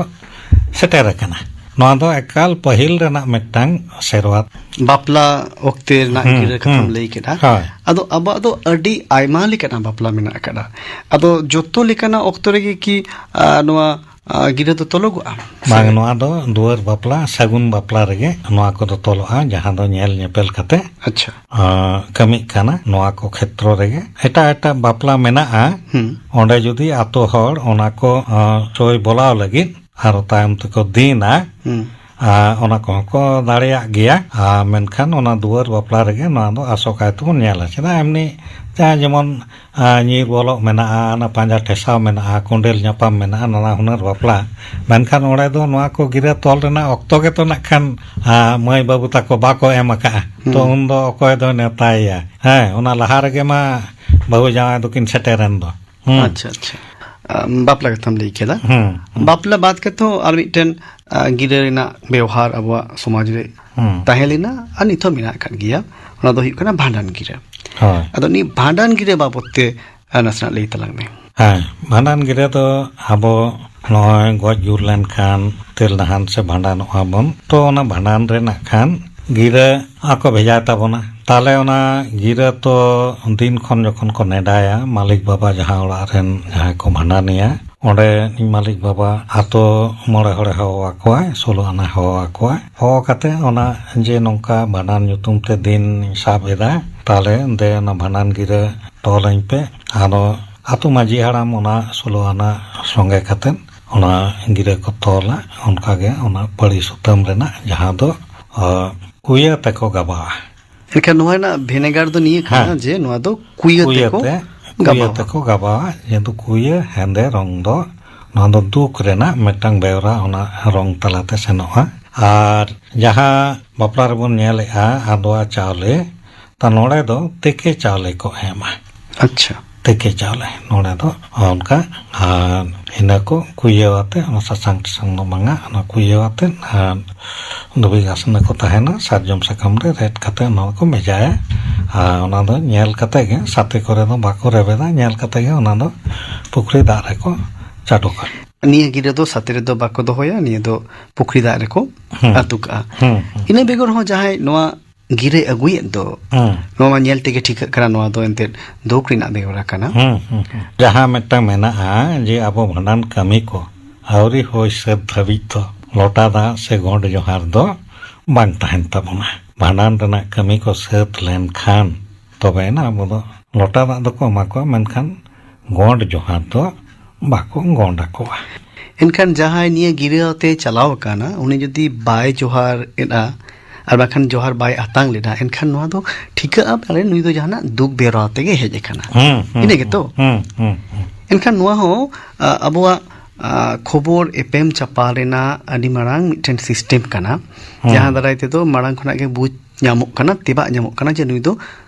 ᱥᱮᱴᱮᱨ ᱟᱠᱟᱱᱟ᱾ ᱱᱚᱣᱟ ᱫᱚ ᱮᱠᱟᱞ ᱯᱟᱹᱦᱤᱞ ᱨᱮᱱᱟᱜ ᱢᱤᱫᱴᱟᱝ ᱥᱮᱨᱣᱟ᱾ ᱵᱟᱯᱞᱟ ᱚᱠᱛᱮ ᱨᱮᱱᱟᱜ ᱦᱩᱸ, ᱜᱤᱨᱟᱹ ᱠᱟᱛᱷᱟᱢ ᱦᱩᱸ᱾ ᱞᱟᱹᱭ ᱠᱮᱫᱟ᱾ ᱦᱳᱭ᱾ ᱟᱫᱚ ᱟᱵᱚᱣᱟᱜ ᱫᱚ ᱟᱹᱰᱤ ᱟᱭᱢᱟ ᱞᱮᱠᱟᱱᱟᱜ ᱵᱟᱯᱞᱟ ᱢᱮᱱᱟᱜ ᱟᱠᱟᱫᱟ᱾ ᱟᱫᱚ ᱡᱚᱛᱚ ᱞᱮᱠᱟᱱᱟᱜ ᱚᱠᱛᱚ ᱨᱮᱜᱮ ᱠᱤ, ᱟ, ᱱᱚᱣᱟ, ᱟ, ᱜᱤᱨᱟᱹ ᱫᱚ ᱛᱚᱞᱚᱜᱚᱜᱼᱟ? ᱵᱟᱝ, ᱥᱮ? ᱱᱚᱣᱟ ᱫᱚ ᱫᱩᱣᱟᱹᱨ ᱵᱟᱯᱞᱟ, ᱥᱟᱹᱜᱩᱱ ᱵᱟᱯᱞᱟ ᱨᱮᱜᱮ ᱱᱚᱣᱟ ᱠᱚᱫᱚ ᱛᱚᱞᱚᱜᱼᱟ, ᱡᱟᱦᱟᱸ ᱫᱚ ᱧᱮᱞ ᱧᱮᱯᱮᱞ ᱠᱟᱛᱮ, ᱟᱪᱪᱷᱟ᱾ ᱟ, ᱠᱟᱹᱢᱤᱜ ᱠᱟᱱᱟ᱾ ᱱᱚᱣᱟ ᱠᱚ ᱠᱷᱮᱛᱨᱚ ᱨᱮᱜᱮ ᱮᱴᱟᱜ ᱮᱴᱟᱜ ᱵᱟᱯᱞᱟ ᱢᱮᱱᱟᱜᱼᱟ, ᱦᱩᱸ᱾ ᱚᱸᱰᱮ ᱡᱩᱫᱤ ᱟᱛᱳ ᱦᱚᱲ ᱚᱱᱟ ᱠᱚ, ᱟ, ᱥᱳᱭ ᱵᱚᱞᱟᱣ ᱞᱟᱹᱜᱤᱫ ᱟᱨ ᱛᱟᱭᱚᱢ ᱛᱮᱠᱚ ᱫᱤᱱᱟ, ᱦᱩᱸ᱾ ᱟ, ᱚᱱᱟ ᱠᱚᱦᱚᱸ ᱠᱚ ᱫᱟᱲᱮᱭᱟᱜ ᱜᱮᱭᱟ᱾ ᱟ, ᱢᱮᱱᱠᱷᱟᱱ ᱚᱱᱟ ᱫᱩᱣᱟᱹᱨ ᱵᱟᱯᱞᱟ ᱨᱮᱜᱮ ᱱᱚᱣᱟ ᱫᱚ ᱟᱥᱚᱠᱟᱭ ᱛᱮᱵᱚᱱ ᱧᱮᱞᱟ᱾ ᱪᱮᱫᱟᱜ ᱮᱢᱱᱤ ᱡᱟᱦᱟᱸ ᱡᱮᱢᱚᱱ, ᱟ, ᱧᱤᱨ ᱵᱚᱞᱚᱜ ᱢᱮᱱᱟᱜᱼᱟ, ᱚᱱᱟ ᱯᱟᱸᱡᱟ ᱴᱷᱮᱥᱟᱣ ᱢᱮᱱᱟᱜᱼᱟ, ᱠᱚᱸᱰᱮᱞ ᱧᱟᱯᱟᱢ ᱢᱮᱱᱟᱜᱼᱟ, ᱱᱟᱱᱟ ᱦᱩᱱᱟᱹᱨ ᱵᱟᱯᱞᱟ᱾ ᱢᱮᱱᱠᱷᱟᱱ ᱚᱸᱰᱮ ᱫᱚ ᱱᱚᱣᱟ ᱠᱚ ᱜᱤᱨᱟᱹ ᱛᱚᱞ ᱨᱮᱱᱟᱜ ᱚᱠᱛᱚ ᱜᱮᱛᱚ ᱱᱟᱜ ᱠᱷᱟᱱ, ᱟ, ᱢᱟᱹᱭ ᱵᱟᱹᱵᱩ ᱛᱟᱠᱚ ᱵᱟᱠᱚ ᱮᱢ ᱟᱠᱟᱜᱼᱟ᱾ ᱛᱚ ᱦᱩᱸ᱾ ᱩᱱᱫᱚ ᱚᱠᱚᱭ ᱫᱚ ᱱᱮᱣᱛᱟᱭᱮᱭᱟ? ᱦᱮᱸ, ᱚᱱᱟ ᱞᱟᱦᱟ ᱨᱮᱜᱮ ᱢᱟ ᱵᱟᱹᱦᱩ ᱡᱟᱶᱟᱭ ᱫᱚᱠᱤᱱ ᱥᱮᱴᱮᱨᱮᱱ ᱫᱚ᱾ ᱦᱩᱸ᱾ ᱟᱪᱪᱷᱟ, ᱟᱪᱪᱷᱟ᱾ ᱟᱢ, ᱵᱟᱯᱞᱟ ᱠᱟᱛᱷᱟᱢ ᱞᱟᱹᱭ ᱠᱮᱫᱟ᱾ ᱦᱩᱸ, ᱦᱩᱸ᱾ ᱵᱟᱯᱞᱟ ᱵᱟᱫ ᱠᱟᱛᱮ ᱦᱚᱸ ᱟᱨ ᱢᱤᱫᱴᱮᱱ, ᱟ, ᱜᱤᱨᱟᱹ ᱨᱮᱱᱟᱜ ᱵᱮᱣᱦᱟᱨ ᱟᱵᱚᱣᱟᱜ ᱥᱚᱢᱟᱡᱽ ᱨᱮ ᱦᱩᱸ᱾ ᱛᱟᱦᱮᱸ ᱞᱮᱱᱟ ᱟᱨ ᱱᱤᱛ ᱦᱚᱸ ᱢᱮᱱᱟᱜ ᱟᱠᱟᱫ ᱜᱮᱭᱟ᱾ ᱚᱱᱟ ᱫᱚ ᱦᱩᱭᱩᱜ ᱠᱟᱱᱟ ᱵᱷᱟᱸᱰᱟᱱ ᱜᱤᱨᱟᱹ᱾ ᱦᱳᱭ᱾ ᱟᱫᱚ ᱱᱤᱭᱟᱹ ᱵᱷᱟᱸᱰᱟᱱ ᱜᱤᱨᱟᱹ ᱵᱟᱵᱚᱛ ᱛᱮ, ᱟ, ᱱᱟᱥᱮᱱᱟᱜ ᱞᱟᱹᱭ ᱛᱟᱞᱟᱝ ᱢᱮ᱾ ᱦᱮᱸ, ᱵᱷᱟᱸᱰᱟᱱ ᱜᱤᱨᱟᱹ ᱫᱚ ᱟᱵᱚ ᱱᱚᱜᱼᱚᱭ ᱜᱚᱡ ᱜᱩᱨ ᱞᱮᱱᱠᱷᱟᱱ ᱛᱮᱞ ᱱᱟᱦᱟᱱ ᱥᱮ ᱵᱷᱟᱸᱰᱟᱱᱚᱜᱼᱟ ᱵᱚᱱ, ᱛᱚ ᱚᱱᱟ ᱵᱷᱟᱸᱰᱟᱱ ᱨᱮ ᱱᱟᱜ ᱠᱷᱟᱱ ᱜᱤᱨᱟᱹ ᱟᱠᱚ ᱵᱷᱮᱡᱟᱭ ᱛᱟᱵᱚᱱᱟ᱾ ᱛᱟᱦᱞᱮ ᱚᱱᱟ ᱜᱤᱨᱟᱹ ᱛᱚ ᱫᱤᱱ ᱠᱷᱚᱱ ᱡᱚᱠᱷᱚᱱ ᱠᱚ ᱱᱮᱰᱟᱭᱟ, ᱢᱟᱹᱞᱤᱠ ᱵᱟᱵᱟ ᱡᱟᱦᱟᱸ ᱚᱲᱟᱜ ᱨᱮᱱ ᱡᱟᱦᱟᱸᱭ ᱠᱚ ᱵᱷᱟᱸᱰᱟᱱᱮᱭᱟ, ᱚᱸᱰᱮ ᱢᱟᱹᱞᱤᱠ ᱵᱟᱵᱟ ᱟᱛᱳ ᱢᱚᱬᱮ ᱦᱚᱲᱮ ᱦᱚᱦᱚ ᱟᱠᱚᱣᱟᱭ, ᱥᱳᱞᱳ ᱟᱱᱟᱭ ᱦᱚᱦᱚ ᱟᱠᱚᱣᱟᱭ᱾ ᱦᱚᱦᱚ ᱠᱟᱛᱮ ᱚᱱᱟ ᱡᱮ ᱱᱚᱝᱠᱟ ᱵᱷᱟᱸᱰᱟᱱ ᱧᱩᱛᱩᱢ ᱛᱮ ᱫᱤᱱ ᱥᱟᱵ ᱮᱫᱟ, ᱛᱟᱦᱞᱮ ᱫᱮ ᱚᱱᱟ ᱵᱷᱟᱸᱰᱟᱱ ᱜᱤᱨᱟᱹ ᱛᱚᱞᱟᱹᱧ ᱯᱮ᱾ ᱟᱫᱚ ᱟᱛᱳ ᱢᱟᱹᱡᱷᱤ ᱦᱟᱲᱟᱢ ᱚᱱᱟ ᱥᱳᱞᱳ ᱟᱱᱟ ᱥᱚᱸᱜᱮ ᱠᱟᱛᱮ ᱚᱱᱟ ᱜᱤᱨᱟᱹ ᱠᱚ ᱛᱚᱞᱟ᱾ ᱚᱱᱠᱟᱜᱮ ᱚᱱᱟ ᱯᱟᱹᱲᱤ ᱥᱩᱛᱟᱹᱢ ᱨᱮᱱᱟᱜ ᱡᱟᱦᱟᱸ ᱫᱚ, ᱟ, ᱠᱩᱭᱟᱹ ᱛᱮᱠᱚ ᱜᱟᱵᱟᱜᱼᱟ᱾ ᱮᱱᱠᱷᱟᱱ ᱱᱚᱣᱟ ᱨᱮᱱᱟᱜ ᱵᱷᱮᱱᱮᱜᱟᱨ ᱫᱚ ᱱᱤᱭᱟᱹ ᱠᱟᱱᱟ ᱦᱮᱸ᱾ ᱡᱮ ᱱᱚᱣᱟ ᱫᱚ ᱠᱩᱭᱟᱹ ᱠᱩᱭᱟᱹ ᱛᱮᱠᱚ ᱛᱮ ᱠᱩᱭᱟᱹ ᱜᱟᱵᱟᱣᱟ᱾ ᱛᱮᱠᱚ ᱜᱟᱵᱟᱣᱟ, ᱡᱮᱦᱮᱛᱩ ᱠᱩᱭᱟᱹ ᱦᱮᱸᱫᱮ ᱨᱚᱝ ᱫᱚ, ᱱᱚᱣᱟ ᱫᱚ ᱫᱩᱠ ᱨᱮᱱᱟᱜ ᱢᱤᱫᱴᱟᱝ ᱵᱮᱣᱨᱟ ᱚᱱᱟ ᱨᱚᱝ ᱛᱟᱞᱟᱛᱮ ᱥᱮᱱᱚᱜᱼᱟ᱾ ᱟᱨ ᱡᱟᱦᱟᱸ ᱵᱟᱯᱞᱟ ᱨᱮᱵᱚᱱ ᱧᱮᱞᱮᱜᱼᱟ ᱟᱫᱣᱟ ᱪᱟᱣᱞᱮ, ᱛᱟ ᱱᱚᱰᱮ ᱫᱚ ᱛᱮᱠᱮ ᱪᱟᱣᱞᱮ ᱠᱚ ᱮᱢᱟ᱾ ᱟᱪᱪᱷᱟ᱾ ᱛᱮᱠᱮ ᱪᱟᱣᱞᱮ ᱱᱚᱰᱮ ᱫᱚ ᱚᱱᱠᱟ, ᱟᱨ ᱤᱱᱟᱹ ᱠᱚ ᱠᱩᱭᱟᱹᱣ ᱟᱛᱮ, ᱚᱱᱟ ᱥᱟᱥᱟᱝ ᱴᱟᱥᱟᱝ ᱫᱚ ᱵᱟᱝᱟ, ᱚᱱᱟ ᱠᱩᱭᱟᱹᱣ ᱟᱛᱮ ᱟᱨ ᱫᱷᱩᱵᱤ ᱜᱷᱟᱥᱱᱟ ᱠᱚ ᱛᱟᱦᱮᱱᱟ, ᱥᱟᱨᱡᱚᱢ ᱥᱟᱠᱟᱢ ᱨᱮ ᱨᱮᱫ ᱠᱟᱛᱮ ᱚᱱᱟ ᱫᱚᱠᱚ ᱢᱮᱡᱟᱭᱟ᱾ ᱟᱨ ᱚᱱᱟ ᱫᱚ ᱧᱮᱞ ᱠᱟᱛᱮ ᱜᱮ, ᱥᱟᱛᱮ ᱠᱚᱨᱮ ᱫᱚ ᱵᱟᱠᱚ ᱨᱮᱵᱮᱫᱟ, ᱧᱮᱞ ᱠᱟᱛᱮ ᱜᱮ ᱚᱱᱟ ᱫᱚ ᱯᱩᱠᱷᱨᱤ ᱫᱟᱜ ᱨᱮᱠᱚ ᱪᱟᱰᱚᱠᱟ᱾ ᱱᱤᱭᱟᱹ ᱜᱤᱨᱟᱹ ᱫᱚ ᱥᱟᱛᱮ ᱨᱮᱫᱚ ᱵᱟᱠᱚ ᱫᱚᱦᱚᱭᱟ, ᱱᱤᱭᱟᱹ ᱫᱚ ᱯᱩᱠᱷᱨᱤ ᱫᱟᱜ ᱨᱮᱠᱚ ᱦᱩᱸ᱾ ᱟᱹᱛᱩ ᱠᱟᱜᱼᱟ᱾ ᱦᱩᱸ, ᱦᱩᱸ᱾ ᱤᱱᱟᱹ ᱵᱮᱜᱚᱨ ᱦᱚᱸ ᱡᱟᱦᱟᱸᱭ ᱱᱚᱣᱟ ᱜᱤᱨᱟᱹ ᱟᱹᱜᱩᱭᱮᱫ ᱫᱚ, ᱦᱩᱸ᱾ ᱱᱚᱣᱟ ᱢᱟ ᱧᱮᱞ ᱛᱮᱜᱮ ᱴᱷᱤᱠᱟᱹᱜ ᱠᱟᱱᱟ, ᱱᱚᱣᱟ ᱫᱚ ᱮᱱᱛᱮᱫ ᱫᱩᱠ ᱨᱮᱱᱟᱜ ᱵᱮᱣᱨᱟ ᱠᱟᱱᱟ᱾ ᱦᱩᱸ, ᱦᱩᱸ, ᱦᱩᱸ᱾ ᱡᱟᱦᱟᱸ ᱢᱤᱫᱴᱟᱝ ᱢᱮᱱᱟᱜᱼᱟ ᱡᱮ ᱟᱵᱚ ᱵᱷᱟᱸᱰᱟᱱ ᱠᱟᱹᱢᱤ ᱠᱚ ᱟᱹᱣᱨᱤ ᱦᱩᱭ ᱥᱟᱹᱛ ᱫᱷᱟᱹᱵᱤᱡ ᱫᱚ ᱞᱚᱴᱟ ᱫᱟᱜ ᱥᱮ ᱜᱚᱸᱰ ᱡᱚᱦᱟᱨ ᱫᱚ ᱵᱟᱝ ᱛᱟᱦᱮᱱ ᱛᱟᱵᱚᱱᱟ᱾ ᱵᱷᱟᱸᱰᱟᱱ ᱨᱮᱱᱟᱜ ᱠᱟᱹᱢᱤ ᱠᱚ ᱥᱟᱹᱛ ᱞᱮᱱᱠᱷᱟᱱ ᱛᱚᱵᱮᱭᱮᱱᱟ ᱟᱵᱚ ᱫᱚ ᱞᱚᱴᱟ ᱫᱟᱜ ᱫᱚᱠᱚ ᱮᱢᱟ ᱠᱚᱣᱟ, ᱢᱮᱱᱠᱷᱟᱱ ᱜᱚᱸᱰ ᱡᱚᱦᱟᱨ ᱫᱚ ᱵᱟᱠᱚ ᱜᱚᱸᱰ ᱟᱠᱚᱣᱟ᱾ ᱮᱱᱠᱷᱟᱱ ᱡᱟᱦᱟᱸᱭ ᱱᱤᱭᱟᱹ ᱜᱤᱨᱟᱹ ᱟᱛᱮ ᱪᱟᱞᱟᱣ ᱟᱠᱟᱱᱟ, ᱩᱱᱤ ᱡᱩᱫᱤ ᱵᱟᱭ ᱡᱚᱦᱟᱨ ᱮᱫᱼᱟ ᱟᱨ ᱵᱟᱠᱷᱟᱱ ᱡᱚᱦᱟᱨ ᱵᱟᱭ ᱟᱛᱟᱝ ᱞᱮᱫᱟ, ᱮᱱᱠᱷᱟᱱ ᱱᱚᱣᱟ ᱫᱚ ᱴᱷᱤᱠᱟᱹᱜᱼᱟ, ᱯᱟᱞᱮ ᱱᱩᱭ ᱫᱚ ᱡᱟᱦᱟᱱᱟᱜ ᱫᱩᱠ ᱵᱮᱣᱨᱟ ᱟᱛᱮ ᱜᱮ ᱦᱮᱡ ᱟᱠᱟᱱᱟ᱾ ᱦᱩᱸ, ᱦᱩᱸ, ᱤᱱᱟᱹ ᱜᱮᱛᱚ? ᱦᱩᱸ, ᱦᱩᱸ, ᱦᱩᱸ᱾ ᱮᱱᱠᱷᱟᱱ ᱱᱚᱣᱟ ᱦᱚᱸ, ᱟ, ᱟᱵᱚᱣᱟᱜ, ᱟ, ᱠᱷᱚᱵᱚᱨ ᱮᱯᱮᱢ ᱪᱟᱯᱟᱞ ᱨᱮᱱᱟᱜ ᱟᱹᱰᱤ ᱢᱟᱨᱟᱝ ᱢᱤᱫᱴᱮᱱ ᱥᱤᱥᱴᱮᱢ ᱠᱟᱱᱟ, ᱦᱩᱸ᱾ ᱡᱟᱦᱟᱸ ᱫᱟᱨᱟᱭ ᱛᱮᱫᱚ ᱢᱟᱲᱟᱝ ᱠᱷᱚᱱᱟᱜ ᱜᱮ ᱵᱩᱡᱽ ᱧᱟᱢᱚᱜ ᱠᱟᱱᱟ, ᱛᱮᱵᱟᱜ ᱧᱟᱢᱚᱜ ᱠᱟᱱᱟ ᱡᱮ ᱱᱩᱭ ᱫᱚ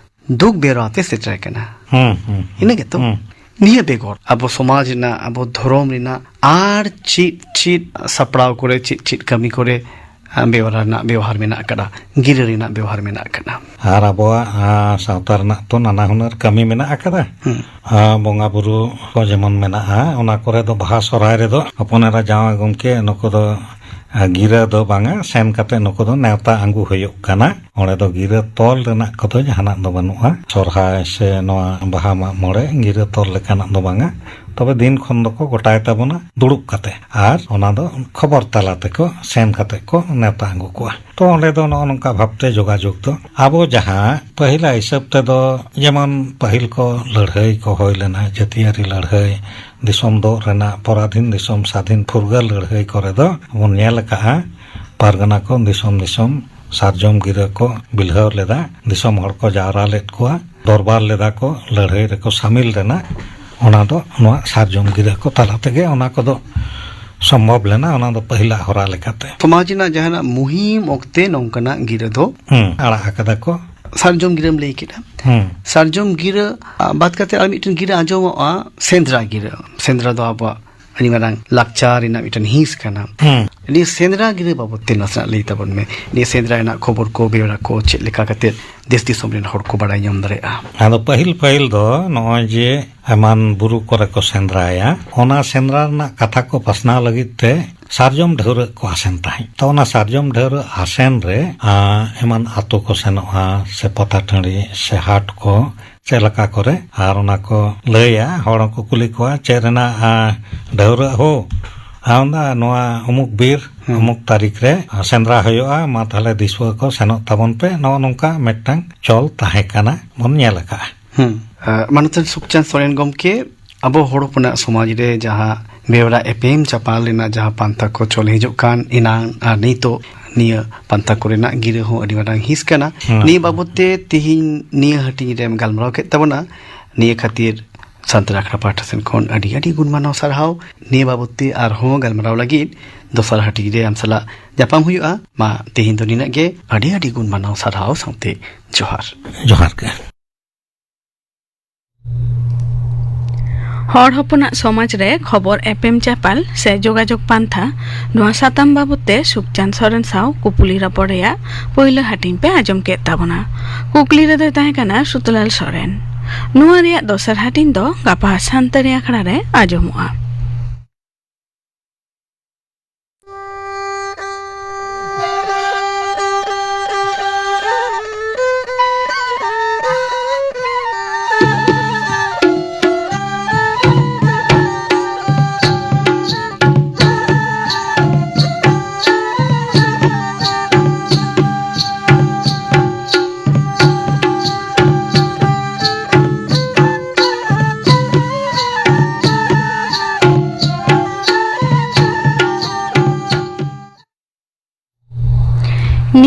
ᱫᱩᱠ ᱵᱮᱣᱨᱟ ᱟᱛᱮ ᱥᱮᱴᱮᱨ ᱟᱠᱟᱱᱟ᱾ ᱦᱩᱸ, ᱦᱩᱸ, ᱦᱩᱸ᱾ ᱤᱱᱟᱹ ᱜᱮᱛᱚ? ᱦᱩᱸ᱾ ᱱᱤᱭᱟᱹ ᱵᱮᱜᱚᱨ ᱟᱵᱚ ᱥᱚᱢᱟᱡᱽ ᱨᱮᱱᱟᱜ, ᱟᱵᱚ ᱫᱷᱚᱨᱚᱢ ᱨᱮᱱᱟᱜ ᱟᱨ ᱪᱮᱫ ᱪᱮᱫ ᱥᱟᱯᱲᱟᱣ ᱠᱚᱨᱮ, ᱪᱮᱫ ᱪᱮᱫ ᱠᱟᱹᱢᱤ ᱠᱚᱨᱮ, ᱟ, ᱵᱮᱣᱨᱟ ᱨᱮᱱᱟᱜ ᱵᱮᱣᱦᱟᱨ ᱢᱮᱱᱟᱜ ᱟᱠᱟᱫᱟ, ᱜᱤᱨᱟᱹ ᱨᱮᱱᱟᱜ ᱵᱮᱣᱦᱟᱨ ᱢᱮᱱᱟᱜ ᱟᱠᱟᱫᱟ? ᱟᱨ ᱟᱵᱚᱣᱟᱜ, ᱟ, ᱥᱟᱶᱛᱟ ᱨᱮᱱᱟᱜ ᱛᱚ ᱱᱟᱱᱟ ᱦᱩᱱᱟᱹᱨ ᱠᱟᱹᱢᱤ ᱢᱮᱱᱟᱜ ᱟᱠᱟᱫᱟ᱾ ᱦᱩᱸ᱾ ᱟ, ᱵᱚᱸᱜᱟ ᱵᱩᱨᱩ ᱠᱚ ᱡᱮᱢᱚᱱ ᱢᱮᱱᱟᱜᱼᱟ, ᱚᱱᱟ ᱠᱚᱨᱮ ᱫᱚ ᱵᱟᱦᱟ ᱥᱚᱦᱨᱟᱭ ᱨᱮᱫᱚ ᱦᱚᱯᱚᱱ ᱮᱨᱟ ᱡᱟᱶᱟᱭ ᱜᱚᱢᱠᱮ ᱱᱩᱠᱩ ᱫᱚ, ᱟ, ᱜᱤᱨᱟᱹ ᱫᱚ ᱵᱟᱝᱟ, ᱥᱮᱱ ᱠᱟᱛᱮ ᱱᱩᱠᱩ ᱫᱚ ᱱᱮᱣᱛᱟ ᱟᱹᱜᱩ ᱦᱩᱭᱩᱜ ᱠᱟᱱᱟ᱾ ᱚᱸᱰᱮ ᱫᱚ ᱜᱤᱨᱟᱹ ᱛᱚᱞ ᱨᱮᱱᱟᱜ ᱠᱚᱫᱚ ᱡᱟᱦᱟᱱᱟᱜ ᱫᱚ ᱵᱟᱹᱱᱩᱜᱼᱟ᱾ ᱥᱚᱨᱦᱟᱭ ᱥᱮ ᱱᱚᱣᱟ ᱵᱟᱦᱟ ᱢᱟᱜ ᱢᱚᱬᱮ ᱜᱤᱨᱟᱹ ᱛᱚᱞ ᱞᱮᱠᱟᱱᱟᱜ ᱫᱚ ᱵᱟᱝᱟ᱾ ᱛᱚᱵᱮ ᱫᱤᱱ ᱠᱷᱚᱱ ᱫᱚᱠᱚ ᱜᱚᱴᱟᱭ ᱛᱟᱵᱚᱱᱟ ᱫᱩᱲᱩᱵ ᱠᱟᱛᱮ, ᱟᱨ ᱚᱱᱟ ᱫᱚ ᱠᱷᱚᱵᱚᱨ ᱛᱟᱞᱟ ᱛᱮᱠᱚ ᱥᱮᱱ ᱠᱟᱛᱮ ᱠᱚ ᱱᱮᱣᱛᱟ ᱟᱹᱜᱩ ᱠᱚᱣᱟ᱾ ᱛᱚ ᱚᱸᱰᱮ ᱫᱚ ᱱᱚᱜᱼᱚ ᱱᱚᱝᱠᱟ ᱵᱷᱟᱵᱽᱛᱮ ᱡᱳᱜᱟᱡᱳᱜᱽ ᱫᱚ ᱟᱵᱚ ᱡᱟᱦᱟᱸ ᱯᱟᱹᱦᱤᱞᱟᱜ ᱦᱤᱥᱟᱹᱵ ᱛᱮᱫᱚ, ᱡᱮᱢᱚᱱ ᱯᱟᱹᱦᱤᱞ ᱠᱚ ᱞᱟᱹᱲᱦᱟᱹᱭ ᱠᱚ ᱦᱩᱭ ᱞᱮᱱᱟ, ᱡᱟᱹᱛᱤᱭᱟᱹᱨᱤ ᱞᱟᱹᱲᱦᱟᱹᱭ, ᱫᱤᱥᱚᱢ ᱫᱚᱜ ᱨᱮᱱᱟᱜ, ᱯᱚᱨᱟᱫᱷᱤᱱ ᱫᱤᱥᱚᱢ ᱥᱟᱫᱷᱤᱱ ᱯᱷᱩᱨᱜᱟᱹᱞ ᱞᱟᱹᱲᱦᱟᱹᱭ ᱠᱚᱨᱮ ᱫᱚ ᱵᱚᱱ ᱧᱮᱞ ᱟᱠᱟᱫᱼᱟ, ᱯᱟᱨᱜᱟᱱᱟ ᱠᱚ ᱫᱤᱥᱚᱢ ᱫᱤᱥᱚᱢ ᱥᱟᱨᱡᱚᱢ ᱜᱤᱨᱟᱹ ᱠᱚ ᱵᱤᱞᱦᱟᱹᱣ ᱞᱮᱫᱟ, ᱫᱤᱥᱚᱢ ᱦᱚᱲ ᱠᱚ ᱡᱟᱣᱨᱟ ᱞᱮᱫ ᱠᱚᱣᱟ, ᱫᱚᱨᱵᱟᱨ ᱞᱮᱫᱟ ᱠᱚ, ᱞᱟᱹᱲᱦᱟᱹᱭ ᱨᱮᱠᱚ ᱥᱟᱢᱤᱞ ᱞᱮᱱᱟ, ᱚᱱᱟ ᱫᱚ ᱱᱚᱣᱟ ᱥᱟᱨᱡᱚᱢ ᱜᱤᱨᱟᱹ ᱠᱚ ᱛᱟᱞᱟ ᱛᱮᱜᱮ ᱚᱱᱟ ᱠᱚᱫᱚ ᱥᱚᱢᱵᱷᱚᱵ ᱞᱮᱱᱟ᱾ ᱚᱱᱟ ᱫᱚ ᱯᱟᱹᱦᱤᱞᱟᱜ ᱦᱚᱨᱟ ᱞᱮᱠᱟᱛᱮ᱾ ᱥᱚᱢᱟᱡᱽ ᱨᱮᱱᱟᱜ ᱡᱟᱦᱟᱱᱟᱜ ᱢᱩᱦᱤᱢ ᱚᱠᱛᱮ ᱱᱚᱝᱠᱟᱱᱟᱜ ᱜᱤᱨᱟᱹ ᱫᱚ ᱦᱩᱸ, ᱟᱲᱟᱜ ᱟᱠᱟᱫᱟ ᱠᱚ᱾ ᱥᱟᱨᱡᱚᱢ ᱜᱤᱨᱟᱹᱢ ᱞᱟᱹᱭ ᱠᱮᱫᱟ᱾ ᱦᱩᱸ᱾ ᱥᱟᱨᱡᱚᱢ ᱜᱤᱨᱟᱹ, ᱟ, ᱵᱟᱫ ᱠᱟᱛᱮ ᱟᱨ ᱢᱤᱫᱴᱮᱱ ᱜᱤᱨᱟᱹ ᱟᱸᱡᱚᱢᱚᱜᱼᱟ, ᱥᱮᱸᱫᱽᱨᱟ ᱜᱤᱨᱟᱹ᱾ ᱥᱮᱸᱫᱽᱨᱟ ᱫᱚ ᱟᱵᱚᱣᱟᱜ ᱟᱹᱰᱤ ᱢᱟᱨᱟᱝ ᱞᱟᱠᱪᱟᱨ ᱨᱮᱱᱟᱜ ᱢᱤᱫᱴᱮᱱ ᱦᱤᱸᱥ ᱠᱟᱱᱟ᱾ ᱦᱩᱸ᱾ ᱱᱤᱭᱟᱹ ᱥᱮᱸᱫᱽᱨᱟ ᱜᱤᱨᱟᱹ ᱵᱟᱵᱚᱫ ᱛᱮ ᱱᱟᱥᱮᱱᱟᱜ ᱞᱟᱹᱭ ᱛᱟᱵᱚᱱ ᱢᱮ᱾ ᱱᱤᱭᱟᱹ ᱥᱮᱸᱫᱽᱨᱟ ᱨᱮᱱᱟᱜ ᱠᱷᱚᱵᱚᱨ ᱠᱚ, ᱵᱮᱣᱨᱟ ᱠᱚ ᱪᱮᱫ ᱞᱮᱠᱟ ᱠᱟᱛᱮ ᱫᱮᱥ ᱫᱤᱥᱚᱢ ᱨᱮᱱ ᱦᱚᱲ ᱠᱚ ᱵᱟᱲᱟᱭ ᱧᱟᱢ ᱫᱟᱲᱮᱭᱟᱜᱼᱟ? ᱟᱫᱚ ᱯᱟᱹᱦᱤᱞ ᱯᱟᱹᱦᱤᱞ ᱫᱚ ᱱᱚᱜᱼᱚᱭ ᱡᱮ ᱮᱢᱟᱱ ᱵᱩᱨᱩ ᱠᱚᱨᱮ ᱠᱚ ᱥᱮᱸᱫᱽᱨᱟᱭᱟ, ᱚᱱᱟ ᱥᱮᱸᱫᱽᱨᱟ ᱨᱮᱱᱟᱜ ᱠᱟᱛᱷᱟ ᱠᱚ ᱯᱟᱥᱱᱟᱣ ᱞᱟᱹᱜᱤᱫ ᱛᱮ ᱥᱟᱨᱡᱚᱢ ᱰᱷᱟᱹᱣᱨᱟᱹᱜ ᱠᱚ ᱟᱥᱮᱱ ᱛᱟᱦᱮᱸᱫ᱾ ᱛᱚ, ᱚᱱᱟ ᱥᱟᱨᱡᱚᱢ ᱰᱷᱟᱹᱣᱨᱟᱹᱜ ᱟᱥᱮᱱ ᱨᱮ, ᱟ, ᱮᱢᱟᱱ ᱟᱛᱳ ᱠᱚ ᱥᱮᱱᱚᱜᱼᱟ, ᱥᱮ ᱯᱟᱛᱟ ᱴᱟᱺᱰᱤ, ᱥᱮ ᱦᱟᱴ ᱠᱚ, ᱥᱮ ᱮᱞᱟᱠᱟ ᱠᱚᱨᱮ, ᱟᱨ ᱚᱱᱟ ᱠᱚ ᱞᱟᱹᱭᱟ, ᱦᱚᱲ ᱦᱚᱸᱠᱚ ᱠᱩᱞᱤ ᱠᱚᱣᱟ, "ᱪᱮᱫ ᱨᱮᱱᱟᱜ, ᱟ, ᱰᱷᱟᱹᱣᱨᱟᱹᱜ ᱦᱳ?" ᱟᱨ ᱚᱱᱟ, "ᱱᱚᱣᱟ ᱩᱢᱩᱠ ᱵᱤᱨ, ᱦᱩᱸ᱾ ᱩᱢᱩᱠ ᱛᱟᱹᱨᱤᱠᱷ ᱨᱮ, ᱟ, ᱥᱮᱸᱫᱽᱨᱟ ᱦᱩᱭᱩᱜᱼᱟ, ᱢᱟ ᱛᱟᱦᱞᱮ ᱫᱤᱥᱩᱣᱟᱹ ᱠᱚ ᱥᱮᱱᱚᱜ ᱛᱟᱵᱚᱱ ᱯᱮ", ᱱᱚᱜᱼᱚ ᱱᱚᱝᱠᱟ ᱢᱤᱫᱴᱟᱝ ᱪᱚᱞ ᱛᱟᱦᱮᱸ ᱠᱟᱱᱟ, ᱵᱚᱱ ᱧᱮᱞ ᱟᱠᱟᱫᱼᱟ᱾ ᱦᱩᱸ᱾ ᱟ, ᱢᱟᱱᱚᱛᱟᱱ ᱥᱩᱠᱪᱟᱸᱫᱽ ᱥᱚᱨᱮᱱ ᱜᱚᱢᱠᱮ, ᱟᱵᱚ ᱦᱚᱲ ᱦᱚᱯᱚᱱᱟᱜ ᱥᱚᱢᱟᱡᱽ ᱨᱮ ᱡᱟᱦᱟᱸ ᱵᱮᱣᱨᱟ ᱮᱯᱮᱢ ᱪᱟᱯᱟᱞ ᱨᱮᱱᱟᱜ ᱡᱟᱦᱟᱸ ᱯᱟᱱᱛᱷᱟ ᱠᱚ ᱪᱚᱞ ᱦᱤᱡᱩᱜ ᱠᱟᱱ, ᱮᱱᱟᱝ ᱟᱨ ᱱᱤᱛᱚᱜ ᱱᱤᱭᱟᱹ ᱯᱟᱱᱛᱷᱟ ᱠᱚᱨᱮᱱᱟᱜ ᱜᱤᱨᱟᱹ ᱦᱚᱸ ᱟᱹᱰᱤ ᱢᱟᱨᱟᱝ ᱦᱤᱸᱥ ᱠᱟᱱᱟ᱾ ᱦᱩᱸ᱾ ᱱᱤᱭᱟᱹ ᱵᱟᱵᱚᱛ ᱛᱮ ᱛᱤᱦᱤᱧ ᱱᱤᱭᱟᱹ ᱦᱟᱹᱴᱤᱧ ᱨᱮᱢ ᱜᱟᱞᱢᱟᱨᱟᱣ ᱠᱮᱫ ᱛᱟᱵᱚᱱᱟ᱾ ᱱᱤᱭᱟᱹ ᱠᱷᱟᱹᱛᱤᱨ ᱥᱟᱱᱛᱟᱲ ᱟᱠᱷᱲᱟ ᱯᱟᱦᱴᱟ ᱥᱮᱱ ᱠᱷᱚᱱ ᱟᱹᱰᱤ ᱟᱹᱰᱤ ᱜᱩᱱ ᱢᱟᱱᱟᱣ ᱥᱟᱨᱦᱟᱣ᱾ ᱱᱤᱭᱟᱹ ᱵᱟᱵᱚᱛ ᱛᱮ ᱟᱨᱦᱚᱸ ᱜᱟᱞᱢᱟᱨᱟᱣ ᱞᱟᱹᱜᱤᱫ ᱫᱚᱥᱟᱨ ᱦᱟᱹᱴᱤᱧ ᱨᱮ ᱟᱢ ᱥᱟᱞᱟᱜ ᱧᱟᱯᱟᱢ ᱦᱩᱭᱩᱜᱼᱟ᱾ ᱢᱟ ᱛᱮᱦᱮᱧ ᱫᱚ ᱱᱤᱱᱟᱹᱜ ᱜᱮ᱾ ᱟᱹᱰᱤ ᱟᱹᱰᱤ ᱜᱩᱱ ᱢᱟᱱᱟᱣ ᱥᱟᱨᱦᱟᱣ ᱥᱟᱶᱛᱮ ᱡᱚᱦᱟᱨ᱾ ᱡᱚᱦᱟᱨ ᱜᱮ᱾ ᱦᱚᱲ ᱦᱚᱯᱚᱱᱟᱜ ᱥᱚᱢᱟᱡᱽ ᱨᱮ ᱠᱷᱚᱵᱚᱨ ᱮᱯᱮᱢ ᱪᱟᱯᱟᱞ ᱥᱮ ᱡᱳᱜᱟᱡᱳᱜᱽ ᱯᱟᱱᱛᱷᱟ, ᱱᱚᱣᱟ ᱥᱟᱛᱟᱢ ᱵᱟᱵᱚᱛ ᱛᱮ ᱥᱩᱠᱪᱟᱸᱫᱽ ᱥᱚᱨᱮᱱ ᱥᱟᱶ ᱠᱩᱯᱩᱞᱤ ᱨᱚᱯᱚᱲ ᱨᱮᱭᱟᱜ ᱯᱳᱭᱞᱳ ᱦᱟᱹᱴᱤᱧ ᱯᱮ ᱟᱸᱡᱚᱢ ᱠᱮᱫ ᱛᱟᱵᱚᱱᱟ᱾ ᱠᱩᱠᱞᱤ ᱨᱮᱫᱚᱭ ᱛᱟᱦᱮᱸ ᱠᱟᱱᱟ ᱥᱩᱛᱞᱟᱞ ᱥᱚᱨᱮᱱ᱾ ᱱᱚᱣᱟ ᱨᱮᱭᱟᱜ ᱫᱚᱥᱟᱨ ᱦᱟᱹᱴᱤᱧ ᱫᱚ ᱜᱟᱯᱟ ᱥᱟᱱᱛᱟᱲᱤ ᱟᱠᱷᱲᱟ ᱨᱮ ᱟᱸᱡᱚᱢᱚᱜᱼᱟ᱾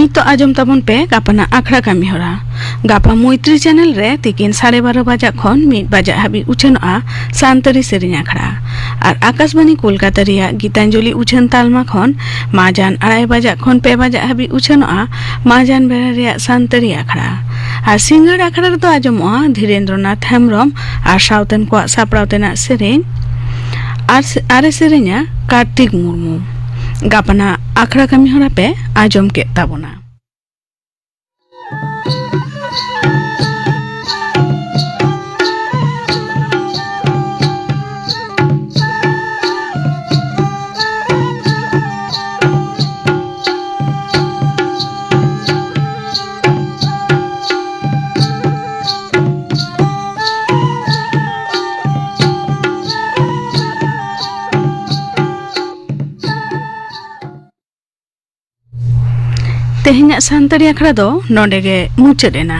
ᱱᱤᱛᱚᱜ ᱟᱸᱡᱚᱢ ᱛᱟᱵᱚᱱ ᱯᱮ ᱜᱟᱯᱟᱱᱟᱜ ᱟᱠᱷᱲᱟ ᱠᱟᱹᱢᱤ ᱦᱚᱨᱟ᱾ ᱜᱟᱯᱟ ᱢᱳᱭᱛᱨᱤ ᱪᱮᱱᱮᱞ ᱨᱮ ᱛᱤᱠᱤᱱ ᱥᱟᱲᱮ ᱵᱟᱨᱚ ᱵᱟᱡᱟᱜ ᱠᱷᱚᱱ ᱢᱤᱫ ᱵᱟᱡᱟᱜ ᱦᱟᱹᱵᱤᱡ ᱩᱪᱷᱟᱹᱱᱚᱜᱼᱟ ᱥᱟᱱᱛᱟᱲᱤ ᱥᱮᱨᱮᱧ ᱟᱠᱷᱲᱟ᱾ ᱟᱨ ᱟᱠᱟᱥᱵᱟᱱᱤ ᱠᱳᱞᱠᱟᱛᱟ ᱨᱮᱭᱟᱜ ᱜᱤᱛᱟᱧᱡᱚᱞᱤ ᱩᱪᱷᱟᱹᱱ ᱛᱟᱞᱢᱟ ᱠᱷᱚᱱ ᱢᱟᱡᱟᱱ ᱟᱲᱟᱭ ᱵᱟᱡᱟᱜ ᱠᱷᱚᱱ ᱯᱮ ᱵᱟᱡᱟᱜ ᱦᱟᱹᱵᱤᱡ ᱩᱪᱷᱟᱹᱱᱚᱜᱼᱟ ᱢᱟᱡᱟᱱ ᱵᱮᱲᱟ ᱨᱮᱭᱟᱜ ᱥᱟᱱᱛᱟᱲᱤ ᱟᱠᱷᱲᱟ᱾ ᱟᱨ ᱥᱤᱸᱜᱟᱹᱲ ᱟᱠᱷᱲᱟ ᱨᱮᱫᱚ ᱟᱸᱡᱚᱢᱚᱜᱼᱟ ᱫᱷᱤᱨᱮᱱᱫᱨᱚᱱᱟᱛᱷ ᱦᱮᱢᱵᱨᱚᱢ ᱟᱨ ᱥᱟᱶᱛᱮᱱ ᱠᱚᱣᱟᱜ ᱥᱟᱯᱲᱟᱣ ᱛᱮᱱᱟᱜ ᱥᱮᱨᱮᱧ᱾ ᱟᱨ ᱥᱮ-, ᱟᱨᱮ ᱥᱮᱨᱮᱧᱟ ᱠᱟᱨᱛᱤᱠ ᱢᱩᱨᱢᱩ᱾ ᱜᱟᱯᱟᱱᱟᱜ ᱟᱠᱷᱲᱟ ᱠᱟᱹᱢᱤ ᱦᱚᱨᱟ ᱯᱮ ᱟᱸᱡᱚᱢ ᱠᱮᱫ ᱛᱟᱵᱚᱱᱟ᱾ ᱛᱮᱦᱮᱧᱟᱜ ᱥᱟᱱᱛᱟᱲᱤ ᱟᱠᱷᱲᱟ ᱫᱚ ᱱᱚᱰᱮ ᱜᱮ ᱢᱩᱪᱟᱹᱫ ᱮᱱᱟ᱾